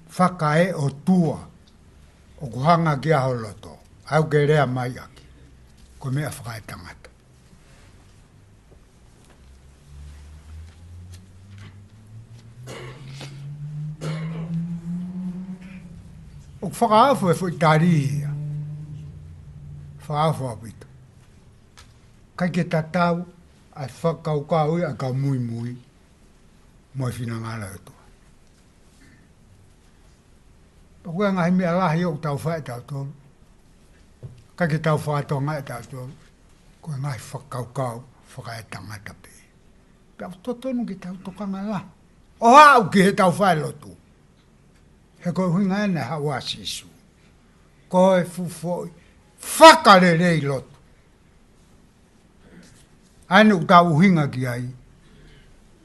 fakaeʻotua ʻoku hanga ki ai ho loto, ʻa ē ʻoku ke lea mai ʻaki, ko e meʻa fakaetangata. ʻOku fakaofo e foʻi tali ia. Fakaofo ʻaupito. ʻIkai ke tatau ʻa e fakakaukau ia ʻa e kau muimui mo e finangalo ʻo e ʻOtua. Pea ko e ngaahi meʻa lahi ʻoku tau fai ʻe tautolu, ʻikai ke tau fakatokangaʻi ʻe tautolu, ko e ngaahi fakakaukau fakaetangata pē. Pea ʻoku totonu ke tau tokanga lahi ʻo aʻu ki heʻetau fai lotu. He ko e ʻuhinga ena ʻa e haʻu ʻa Sīsū. Ko e fuʻu foʻi fakalelei lotu. ʻA eni ʻoku tau ʻuhinga ki ai,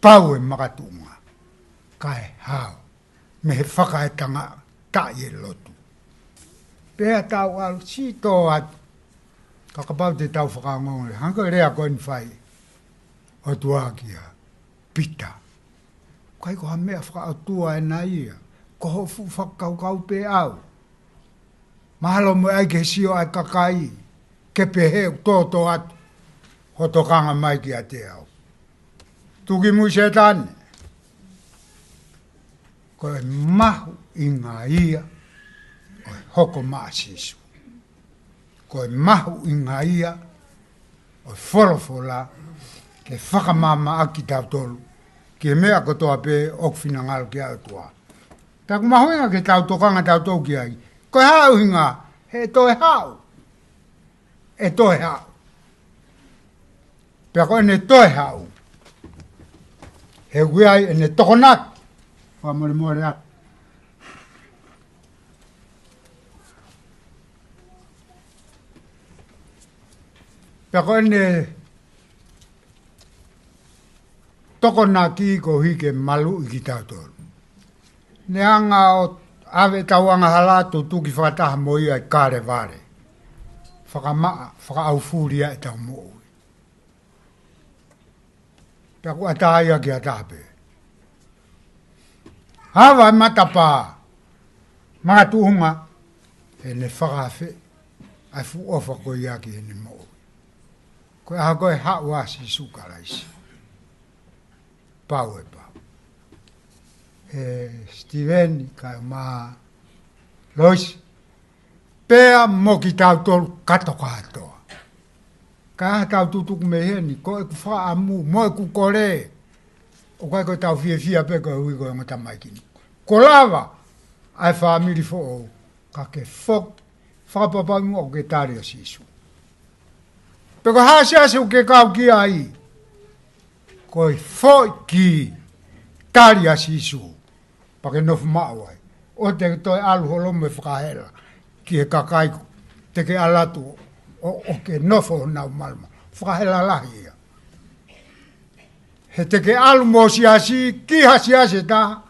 pau e makatuʻunga, kae hao mei he fakaetangaʻi e lotu. Pea tau ʻalu sito atu. Ka kapau te tau fakaongoongo, hangē ko e lea ko eni fai ʻOtua kia Pita. ʻIkai ko ha meʻa fakaʻotua ena ia. Ko hoʻo fuʻu fakakaukau pē ʻaʻau. Mahalo mo e ʻai ke sio ʻa e kakai, ke pehē ʻoku tōtō atu hoʻo tokanga mai kiate au. Tuku ki mui Sētane. Ko e mahuʻinga ia ʻo e hoko mai ʻa Sīsū. Ko e mahuʻinga ia ʻo e folofola ke fakamaamaʻaki kitautolu ki he meʻa kotoa pē ʻoku finangalo ki ai ʻOtua. Pea ʻoku mahuʻinga ke tau tokanga tautolu ki ai. Ko e hā e ʻuhinga? He ʻe toe haʻu. ʻE toe haʻu. Pea ko ʻene toe haʻu, he ʻoku ʻi ai ʻene tokonaki. Fakamolemole atu. Pea ko ʻene tokonaki koeʻuhi ke maluʻi kitautolu. Ne hanga ʻo ʻave ʻetau angahala, tutuki fakataha mo ia ʻi Kalevale. Fakamaʻa, fakaʻaufuli ʻa ʻetau moʻui. Pea ʻoku ʻatā ia ki ha taha pē. Hava e matapā, makatuʻunga, he ne fakaafeʻi ʻa e fuʻu ʻofa ko ia ki heʻene moʻui. Ko e ʻaho ko ē haʻu ʻa Sīsū Kalaisi. Pau e pau. ʻE Sitīveni kae ʻumaʻā Loisi, pea mo kitautolu kātoa kātoa. Ka ʻi heʻetau tutuku mei heni, ko ʻeku fakaʻamu mo ʻeku kole, ʻoku ʻikai ko ʻetau fiefia pē koeʻuhi ko e ongo tamaiki ni. Kuo lava ʻa e fāmili foʻou, ka ke foki, fakapapauʻi muʻa ʻoku ke tali ʻa Sīsū. Pe ko e hā e siasi ʻoku ke kau ki ai, ko e foʻi kī, tali ʻa Sīsū, pea ke nofo maʻu ai. ʻOua te ke toe ʻalu holo mo e fakahela ki he kakai ʻoku te ke ʻalu atu ʻo, ʻo ke nofo honau malumalu. Fakahela lahi ia. He te ke ʻalu mo e siasi, ki ha siasi ʻe taha,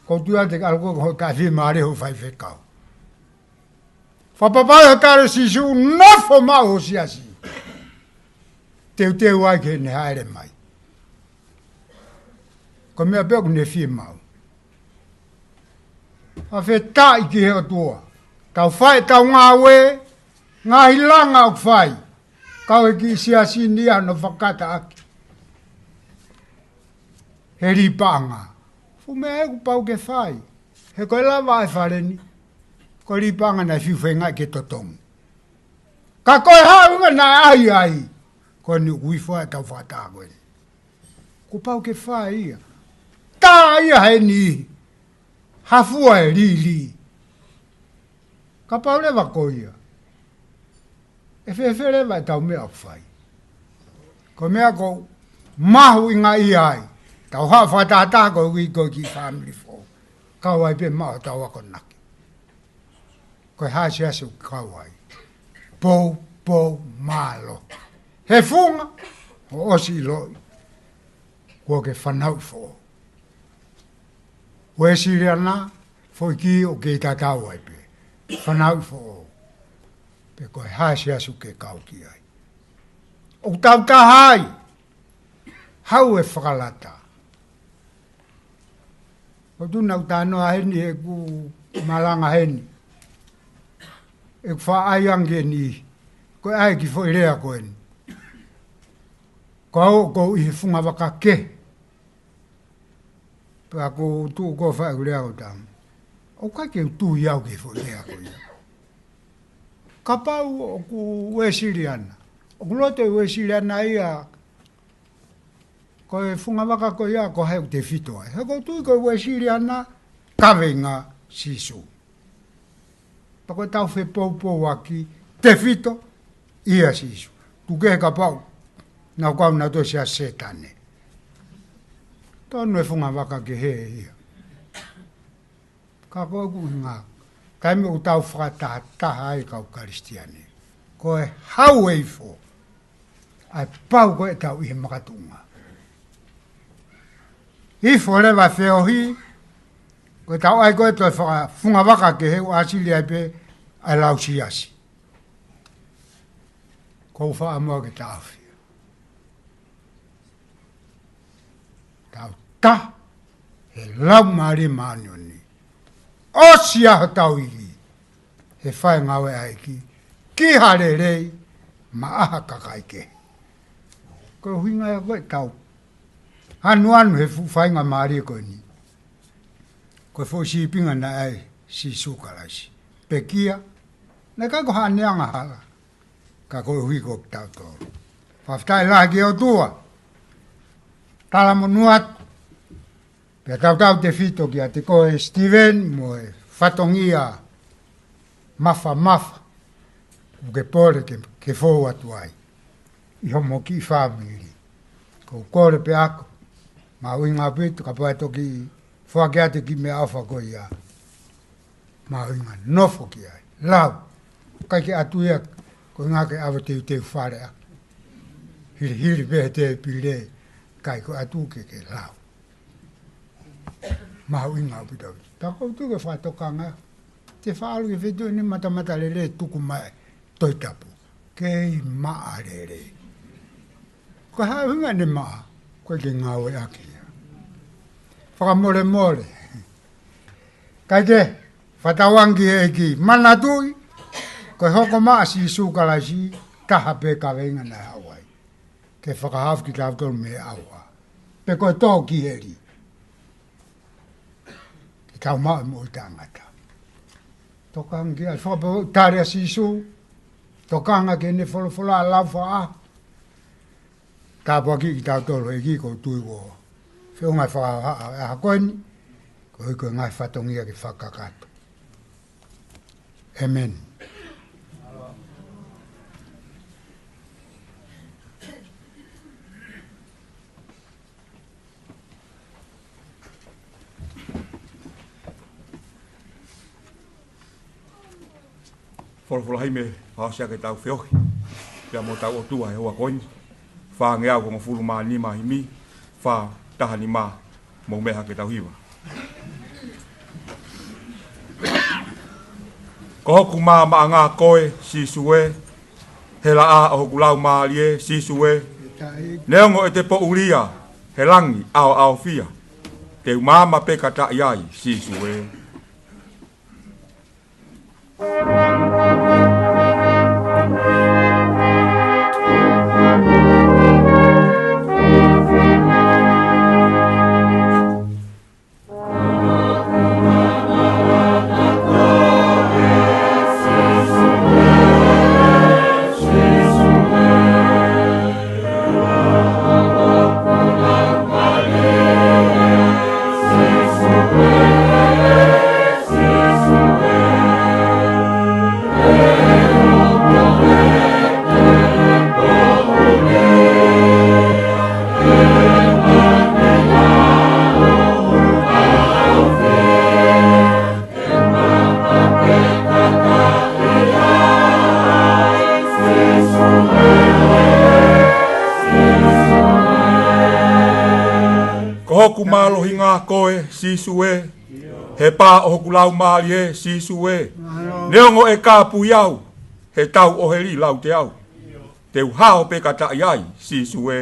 ko e tuʻunga te ke ʻalu ko ē ko hoʻo taʻefiemālie hoʻo faifekau. Fakapapauʻi hoʻo tali ʻa Sīsū, nofo maʻu ho siasi. Teuteu ai ke ne hāʻele mai. Ko e meʻa pē ʻoku ne fiemaʻu. Fakafetaʻi ki he ʻOtua. Tau fai ʻetau ngāue, ngaahi langa ʻoku fai. Kau he kiʻi siasi ni ʻa hono fakataʻaki. He lī paʻanga. Fuʻu meʻa ʻoku pau ke fai. He ko e lava e fale ni, ko e lī paʻanga naʻe fiu feingaʻi ke totongi. Ka ko e hā e ʻuhinga naʻe ʻai ai? Ko eni ʻoku ʻi ai ʻetau fakataha ko eni. Kuo pau ke fai ia. Tā ia heni. Hafua e lī, lī. Kapau leva ko ia, ʻe fēfē leva ʻetau meʻa ʻoku fai? Ko e meʻa ʻoku mahuʻinga ʻi ai, tau haʻu fakatahataha koeʻuhi ko e kiʻi fāmili foʻou. Kau ai pē maʻu ʻetau akonaki. Ko e hā e siasi ʻoku ke kau ai? Poupou mālohi. He funga hoʻo ʻosi ʻiloʻi, kuo ke fanauʻi foʻou. Uēsiliana, foʻi kī ʻoku kei tatau ai pē. Fanauʻi foʻou. Pe ko e hā e siasi ʻoku ke kau ki ai. ʻOku tau taha ai. Haʻu e fakalata. ʻOku ou tui naʻa ku talanoa heni heʻeku malanga heni. ʻEku faʻa ʻai ange ni. Ko e ʻai e kiʻi foʻi lea ko eni. Ko au ʻoku ou ʻi he fungavaka kehe. Pea ʻoku ou tuʻu ʻo fai ʻeku lea ʻo tau. ʻOku ʻikai ke u tui au ki he foʻi lea ko ia. Kapau ʻoku Uēsiliana, ʻoku loto e Uēsiliana ia, ko e fungavaka ko ia, ko hai ʻoku tefito ai? He ʻoku ou tui ko e Uēsiliana, kaveinga Sīsū. Pea ko ʻetau fepoupouaki, tefito ʻia Sīsū. Tuku kehe kapau naʻa ku ʻalu naʻa toe sia Sētane. Tonu e funga vaka kehe ia. Ka ko e ʻuhinga, taimi ʻoku tau fakatahataha ai kau Kalisitiane, ko e hau e ifo, ʻa e pau ko ē ʻetau ʻi he makatuʻunga. Ifo leva feohi, ko ʻetau ʻai ko ē toe faka-, funga vaka kehe ʻo ʻāsili ai pē ʻa e lau siasi. Ko u faʻa moa ke taʻofia. Tau taha he Laumālie Māʻoniʻoni. ʻOsi ʻa hotau ivi he fai ngāue ʻa e ʻEiki, ki ha lelei maʻa ha kakai kehe. Ko e ʻuhinga ia ko ē ʻetau anuanu he fuʻu faingamālie ko eni. Ko e foʻi sīpinga naʻe ʻai ʻe Sīsū Kalaisi. Pekia, naʻe ʻikai ko haʻane angahala, ka koeʻuhi ko kitautolu. Fakafetaʻi lahi ki he ʻOtua. Talamonū atu. Pea tautautefito kiate koe Steven mo e fatongia mafamafa ʻoku ke pole ke, ke fou atu ai ʻi homo kiʻi fāmili. Ko u kole pē ʻaku, mahuʻinga ʻaupito kapau ʻe toki foaki atu e kiʻi meʻaʻofa ko ia. Mahuʻinga nofo ki ai. Lau. ʻIkai ke ʻatu ia, ko e ʻuhinga ke ʻave teuteu fale ʻaki. Hilihili pē he tēpile, ʻikai, ko e ʻatu ke ke lau. Mahuʻinga ʻaupito. Pea ko u tuku e fakatokanga. Te faʻa ʻalu ki he feituʻu ni, matamatalelei, tuku mai Tohi Tapu. Kei maʻa lelei. Ko e hā e ʻuhinga ʻene maʻa? Ko e ke ngāueʻaki ia. Fakamolemole. Kae kehe, fakatauange ki he ʻEiki. Manatuʻi, ko e hoko mai ʻa Sīsū Kalaisi, taha pē kaveinga naʻe haʻu ai. Ke fakahaofi kitautolu mei he ʻauha. Pe ko e tō ki heli. Ke tau maʻu e moʻui taʻengata. Tokanga ki ai, fakapapau tali ʻa Sīsū, tokanga ki heʻene folofola ʻa e lau fakaʻaho. Tāpuakiʻi kitautolu ʻe he ʻEiki, ko u tui ʻoku feʻunga e fakaʻaho ʻa e ʻaho ko eni, koeʻuhi ko e ngaahi fatongia ke fakakakato. ʻĒmeni. Folofola himi, fakaʻosi ʻaki ʻetau feohi pea mo hotau ʻOtua he houa ko eni. Fāngeau hongofulu mā nima, himi fā taha nima, mou meʻa hake tau hiva. Ko hoku maamaʻanga koe, Sīsū ē, he laʻā ʻo hoku laumālie, Sīsū ē, neongo ʻete poʻulia he langi ʻaoʻaofia, te u maama pē kataʻi ai, Sīsū ē. Ko hoku mālohinga koe, Sīsū ē, he pā ʻo hoku laumālie, Sīsū ē, neongo ʻe kāpui au he tau ʻo heli laute au, te u hao pē kataʻi ai, Sīsū ē.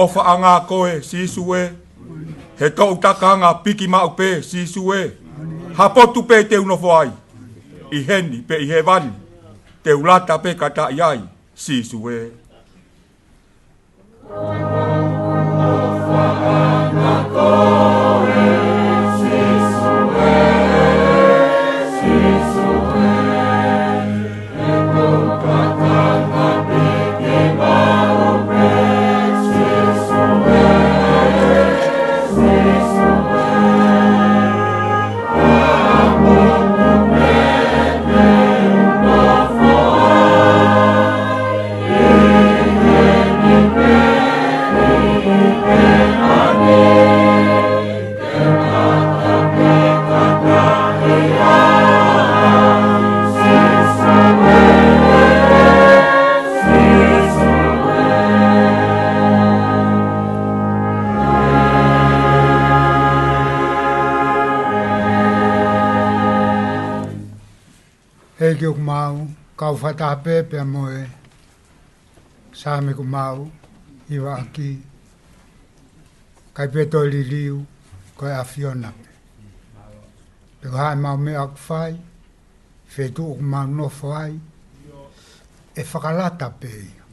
ʻofaʻanga koe, Sīsū ē. He toʻu takaanga piki maʻu pē, Sīsū ē. Ha potu pē te u nofo ai, ʻi heni pe ʻi hēvani, te u lata pē kātaki ai, Sīsū ē. ʻEiki ʻoku mau kau fakataha pē pea mo e Saame ʻoku mau hivaʻaki, ʻikai pē toe liliu, ko e ʻAfiona pē. Pe ko e hā ʻemau meʻa ʻoku fai, feituʻu ʻoku mau nofo ai, ʻe fakalata pē ia,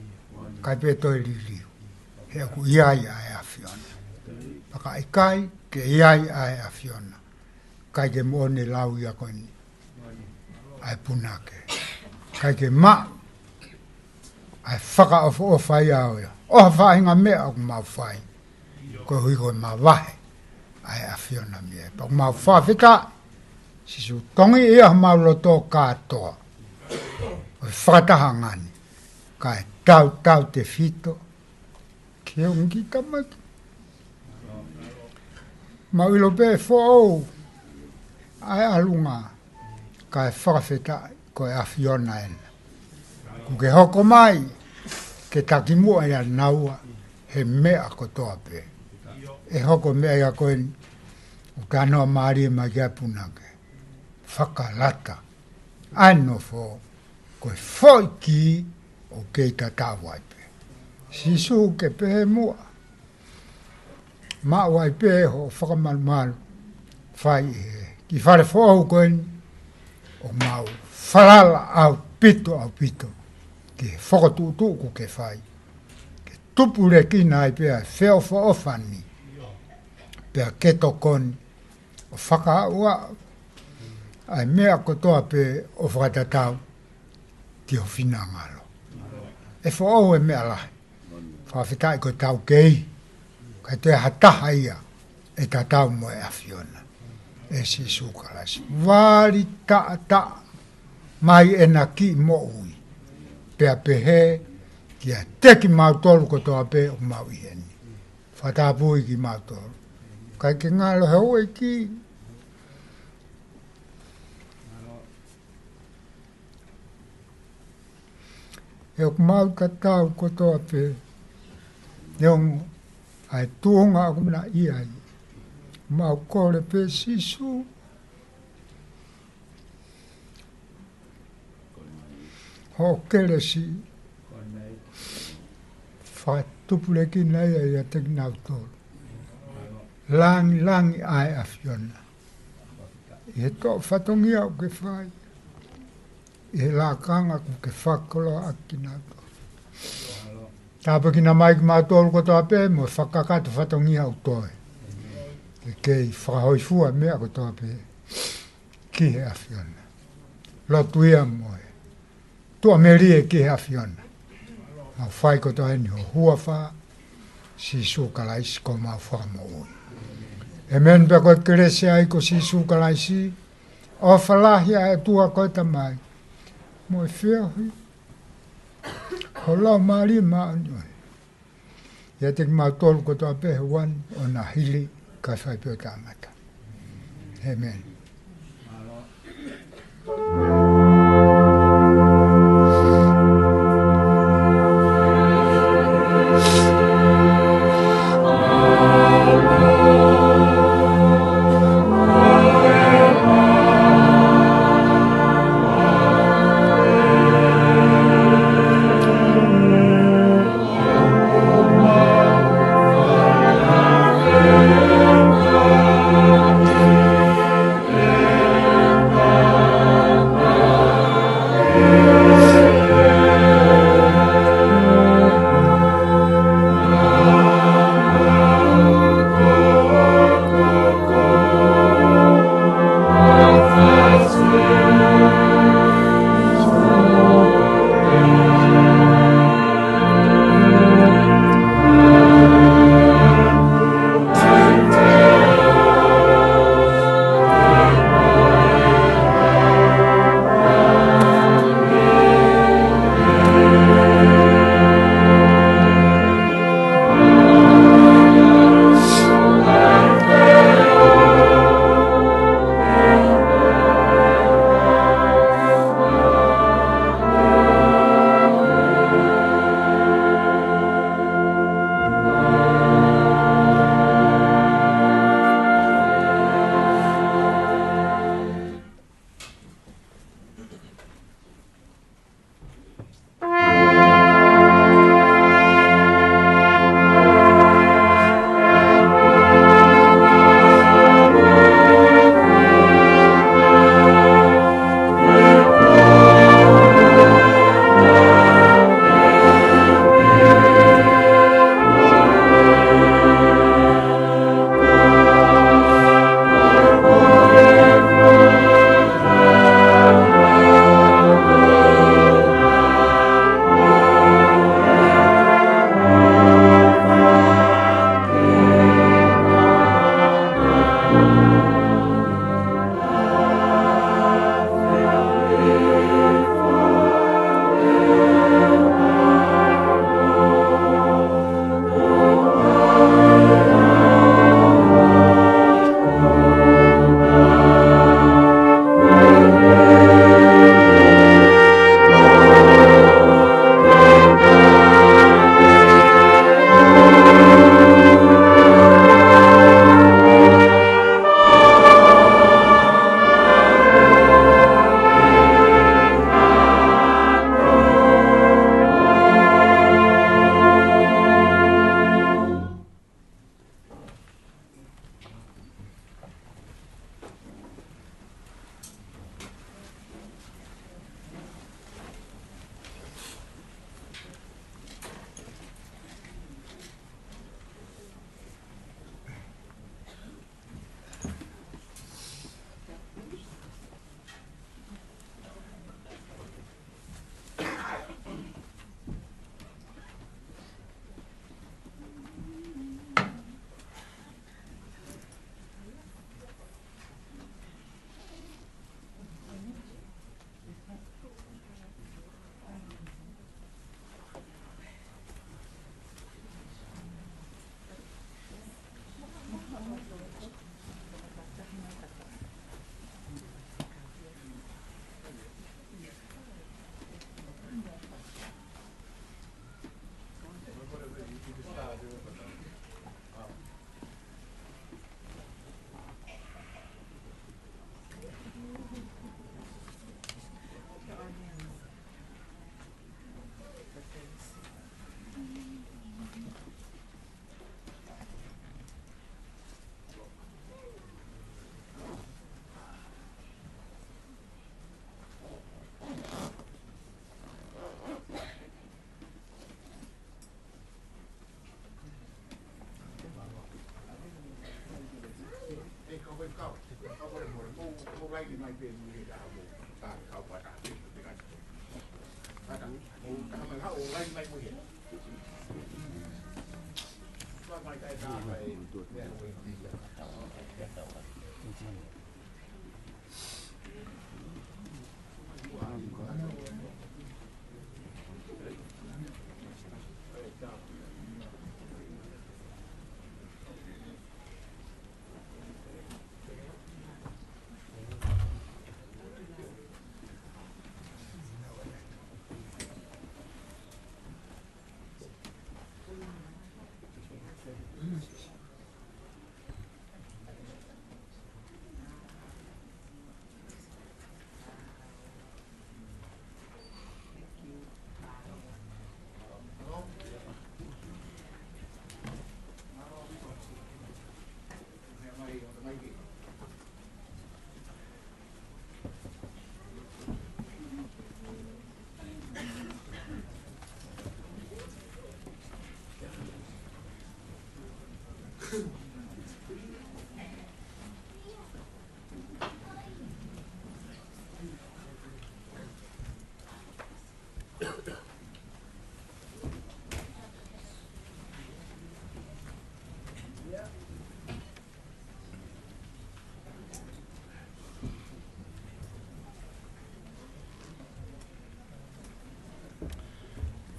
ʻikai pē toe liliu. He ʻoku ʻi ai ʻa e ʻAfiona. Pea ka ʻikai ke ʻi ai ʻa e ʻAfiona, ʻikai ke moʻoni e lau ia ko eni ʻa e punake. ʻIkai ke maʻu ʻa e fakaʻofoʻofa ia ʻo ia ʻo ha faʻahinga meʻa ʻoku mau fai, koeʻuhi ko e mavahe ʻa e ʻAfiona mei ai. Pea ʻoku mau fakafetaʻi, Sīsū, tongi ia homau loto kātoa ʻo e fakataha ngani, kae tautautefito ki he ongo kiʻi tamaki. Mau ʻilo pē ʻe foʻou ʻa e ʻalunga, kae fakafetaʻi ko e ʻAfiona ena. ʻOku ke hoko mai ke takimuʻa ʻia naua he meʻa kotoa pē. ʻE hoko meʻa ia ko eni ʻoku talanoa mālie mai ki ai e punake. Fakalata ʻa e nofo, ko e foʻi kī ʻoku kei tatau ai pē. Sīsū, ke pehē muʻa, maʻu ai pē hoʻo fakamalumalu, fai ʻi he kiʻi fale foʻou ko eni, ʻoku mau falala ʻaupito, ʻaupito ki he fokotuʻutuʻu ʻoku ke fai, ke tupulekina ai pē ʻa e feʻofoʻofani, pea ke tokoni ʻo fakaaʻu ʻa e meʻa kotoa pē ʻo fakatatau ki ho finangalo. ʻE foʻou e meʻa lahi. Fakafetaʻi ko e taukei, ʻikai toe ha taha ia ʻe tatau mo e ʻAfiona, ʻe Sīsū Kalaisi. Vali taʻataʻa mai ʻena kiʻi moʻui, pea pehē kiate kimautolu kotoa pē ʻoku mau ʻi heni. Fakatapui kimautolu. ʻIkai ke ngalo he ʻEiki. He ʻoku mau tatau kotoa pē, neongo ʻa e tuʻunga ʻoku na ʻi ai. Mau kole pē, Sīsū, hoʻo kelesi, fakatupulekina ia ʻiate kinautolu. Langilangi ʻa e ʻAfiona ʻi he toʻo fatongia ʻoku ke fai, ʻi he lakanga ʻoku ke fakakoloa ʻaki kinautolu. Tāpuekina mai kimautolu kotoa pē mo e fakakakato fatongia ʻoku toe, ke kei fakahōifua meʻa kotoa pē ki he ʻAfiona. Lotu ia mo e tuʻamelie ki he ʻAfiona. Mau fai kotoa eni ho huafa, Sīsū Kalaisi ko homau Fakamoʻui. ʻĒmeni. Pea ko e kelesi ʻa e ʻEiki ko Sīsū Kalaisi, ʻofa lahi ʻa e ʻOtua ko e Tamai, mo e feohi ho Laumālie Māʻoniʻoni, ʻiate kimautolu kotoa pē he ʻaho ni ʻo na hili kae fai pē ʻo taʻengata. ʻĒmeni.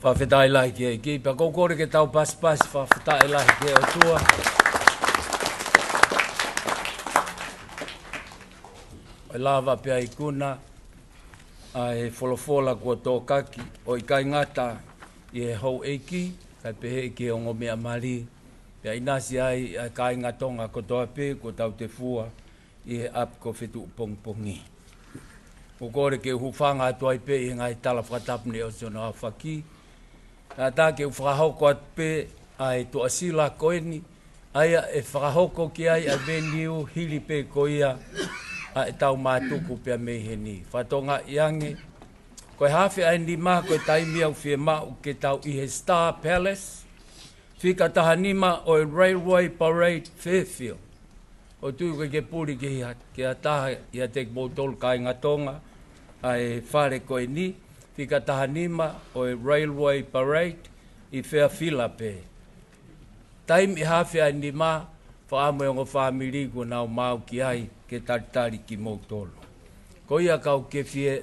Fakafetaʻi lahi ki he ʻEiki, pea ʻoku ou kole ke tau pasipasi fakafetaʻi lahi ki he ʻOtua. ʻOku lava pea ikuna ʻa e folofola kuo tōkaki, ʻo ʻikai ngata ʻi he houʻeiki, kae pehē ki he ongo meʻa mali, pea ʻinasi ai ʻa e kāinga Tonga kotoa pē kuo tautefua ʻi he ʻapi ko Fetuʻupongipongi. ʻOku ou kole ke u hūfanga atu ai pē ʻi he ngaahi tala fakatapu ne ʻosi hono aofaki. Kae ʻatā ke u fakahoko atu pē ʻa e tuʻasila ko eni, ʻa ia ʻe fakahoko ki ai ʻa e venue hili pē ko ia ʻa ʻetau mātuku pea mei heni. Fakatokangaʻi ange, ko e hafe ʻa e nima ko e taimi ʻoku fiemaʻu ke tau ʻi he Star Palace, fika taha nima ʻo e Railway Parade Fairfield. ʻOku ou tui ʻoku ʻikai ke puli ki ha, ki ha taha ʻiate kimoutolu kāinga Tonga ʻa e fale ko eni, fika taha nima ʻo e Railway Parade ʻi Fairfield pē. Taimi ʻe hafe ʻa e nima, fakaʻamu e ongo fāmili kuo nau maau ki ai ke talitali kimoutolu. Ko ia kau ke fie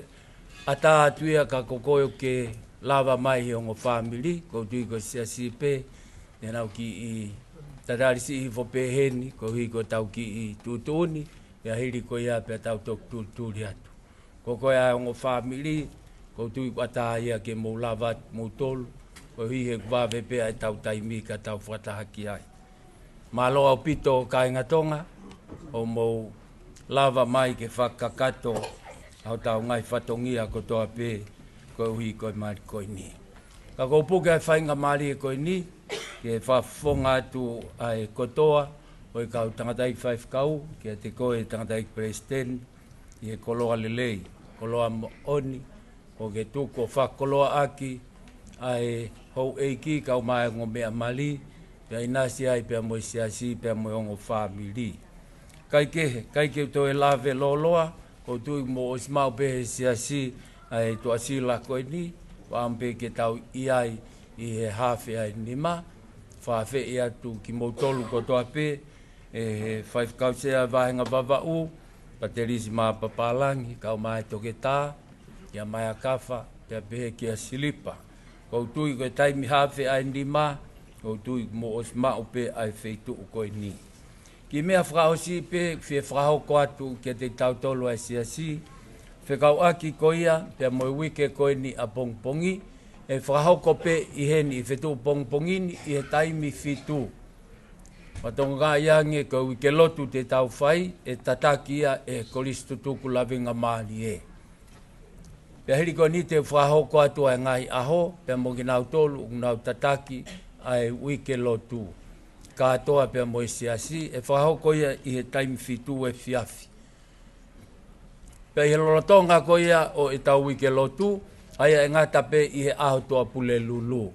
ʻatā atu ia ka ko koe ʻoku ke lava mai he ongo fāmili, ʻoku ou tui ko e siasi pē, ʻe nau kiʻi tatali siʻi hifo pē heni, koeʻuhi ko ʻetau kiʻi tuʻutuʻuni, pea hili ko ia pea tau toki tulituli atu. Ko koe ʻa e ongo fāmili, ʻoku ou tui ʻoku ʻatā ia ke mou lava atu moutolu, koeʻuhi he ʻoku vave pē ʻa ʻetau taimi ka tau fakataha ki ai. Mālō ʻaupito kāinga Tonga, hoʻomou lava mai ke fakakakato ʻa hotau ngaahi fatongia kotoa pē, koeʻuhi ko e mali ko eni. Ka ʻoku ou puke ʻa e faingamālie ko eni, ke fakafofonga atu ʻa e kotoa ʻo e kau tangataʻeiki faifekau, kiate koe tangataʻeiki palesiteni, ʻi he koloa lelei, koloa moʻoni, ʻoku ke tuku ʻo fakakoloaʻaki ʻa e houʻeiki kae ʻumaʻā e ongo meʻa mali, pea ʻinasi ai pea mo e siasi, pea mo e ongo fāmili. Kae kehe, ʻikai ke u toe lave lōloa, ʻoku ou tui kuo mou ʻosi maʻu pē he siasi ʻa e tuʻasila ko eni, ʻoku ʻamu pē ke tau ʻi ai ʻi he hafe ʻa e nima, fakaafeʻi atu kimoutolu kotoa pē, ʻe he faifekau sea vāhenga Vavaʻu, Patelisi Mapapālangi, kae ʻumaʻā e toketā, kia Maia Kafa, pea pehē kia Silipa. ʻOku ou tui ko e taimi hafe ʻa e nima, ʻoku ou tui kuo mou ʻosi maʻu pē ʻa e feituʻu ko eni. Kiʻi meʻa fakaʻosi pē, fie fakahoko atu kiate kitautolu ʻa e siasi, fekauʻaki ko ia, pea mo e uike ko eni ʻapongipongi, ʻe fakahoko pē ʻi heni ʻi Fetuʻupongipongi ni ʻi he taimi fitu. Fakatokangaʻi ange ko e uike lotu te tau fai, ʻe tataki ia ʻe he Kolisi Tutuku Lavengamālie. Pea hili ko eni te u fakahoko atu ʻa e ngaahi ʻaho, pea mo kinautolu ʻoku nau tataki ʻa e uike lotu kātoa pea mo e siasi, ʻe fakahoko ia ʻi he taimi fitu efiafi. Pea ʻi he lolotonga ko ia ʻo ʻetau uike lotu, ʻa ia ʻe ngata pē ʻi he ʻaho Tuʻapulelulu,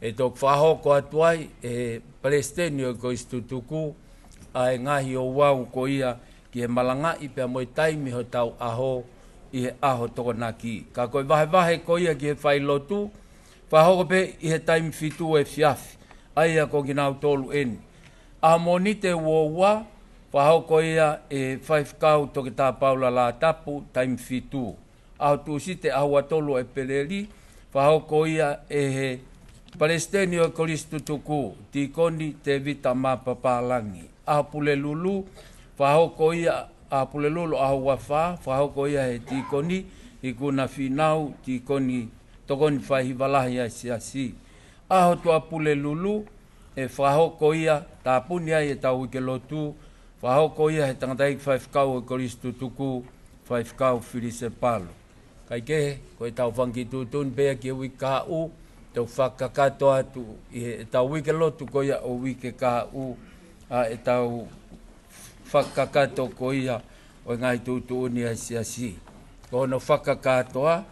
ʻe toki fakahoko atu ai ʻe he palesiteni ʻo e Kolisi Tutuku ʻa e ngaahi ouau ko ia ki he malangaʻi pea mo e taimi hotau ʻaho ʻi he ʻaho Tokonaki. Ka ko e vahevahe ko ia ki he failotu, fakahoko pē ʻi he taimi fitu efiafi, ʻa ia ko kinautolu eni. ʻAho Mōnite uo ua, fakahoko ia ʻe Faifekau Toketā Paula Lātapu, taimi fitu. ʻAho Tūsite ʻaho ua tolu ʻo ʻEpeleli, fakahoko ia ʻe he Palesiteni ʻo e Kolisi Tutuku, Tīkoni Tēvita Mapapālangi. ʻAho Pulelulu, fakahoko ia, ʻaho Pulelulu ʻaho ua fā, fakahoko ia ʻe he Tīkoni Ikuna Fīnau, Tīkoni Tokoni Faihiva Lahi ʻa e Siasi. ʻAho Tuʻapulelulu, ʻe fakahoko ia, tāpuni ai ʻetau uike lotu, fakahoko ia ʻe he tangataʻeiki faifekau ʻo e Kolisi Tutuku, Faifekau Filise Palu. Kae kehe, ko ʻetau fanga kiʻi tuʻutuʻuni pē ia ki he uike kahaʻu, tau fakakakato atu ʻi heʻetau uike lotu ko ia ʻo e uike kahaʻu, ʻa ʻetau fakakakato ko ia ʻo e ngaahi tuʻutuʻuni ʻa e Siasi. Ko hono fakakakato ʻa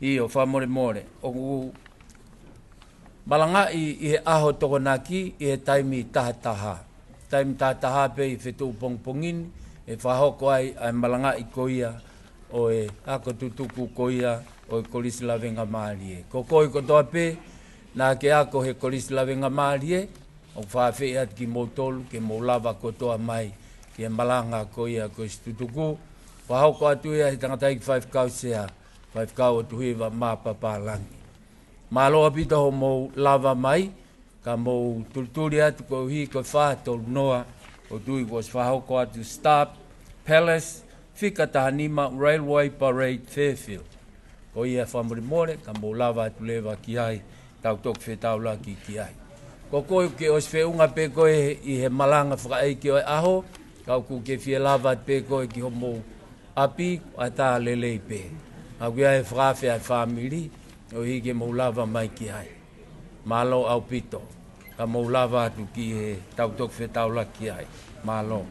ʻIo, fakamolemole. ʻOku malangaʻi ʻi he ʻaho Tokonaki ʻi he taimi taha taha. Taimi taha taha pē ʻi he fetuʻu pongipongi ni, ʻe fakahoko ai ʻa e malangaʻi ko ia ʻo e ako tutuku ko ia ʻo e Kolisi Lavengamālie. Ko koe kotoa pē naʻa ke ako he Kolisi Lavengamālie, ʻoku fakaafeʻi atu kimoutolu ke mou lava kotoa mai ki he malanga ko ia ʻa e Kolisi Tutuku. Fakahoko atu ia ʻe he tangataʻeiki faifekau sea, Faifekau ʻOtuhiva Mapapālangi. Mālō ʻaupito hoʻomou lava mai, ka mou tulituli atu koeʻuhi ko e fā tolu noa, ʻoku ou tui kuo ʻosi fakahoko atu Star Palace, fika taha nima Railway Parade Fairfield. Ko ia fakamolemole, ka mou lava atu leva ki ai, tau toki fetaulaki ki ai. Ko koe ʻoku ke ʻosi feʻunga pē koe ʻi he malanga fakaʻeiki ʻo e ʻaho, ka ʻoku ke fie lava atu pē koe ki homou ʻapi, ʻatā lelei pē. Ka ʻoku ʻi ai e fakaafe ʻa e fāmili, ʻoku ʻikai ke mou lava mai ki ai. Mālō ʻaupito. Ka mou lava atu ki he tau toki fetaulaki ai. Mālō.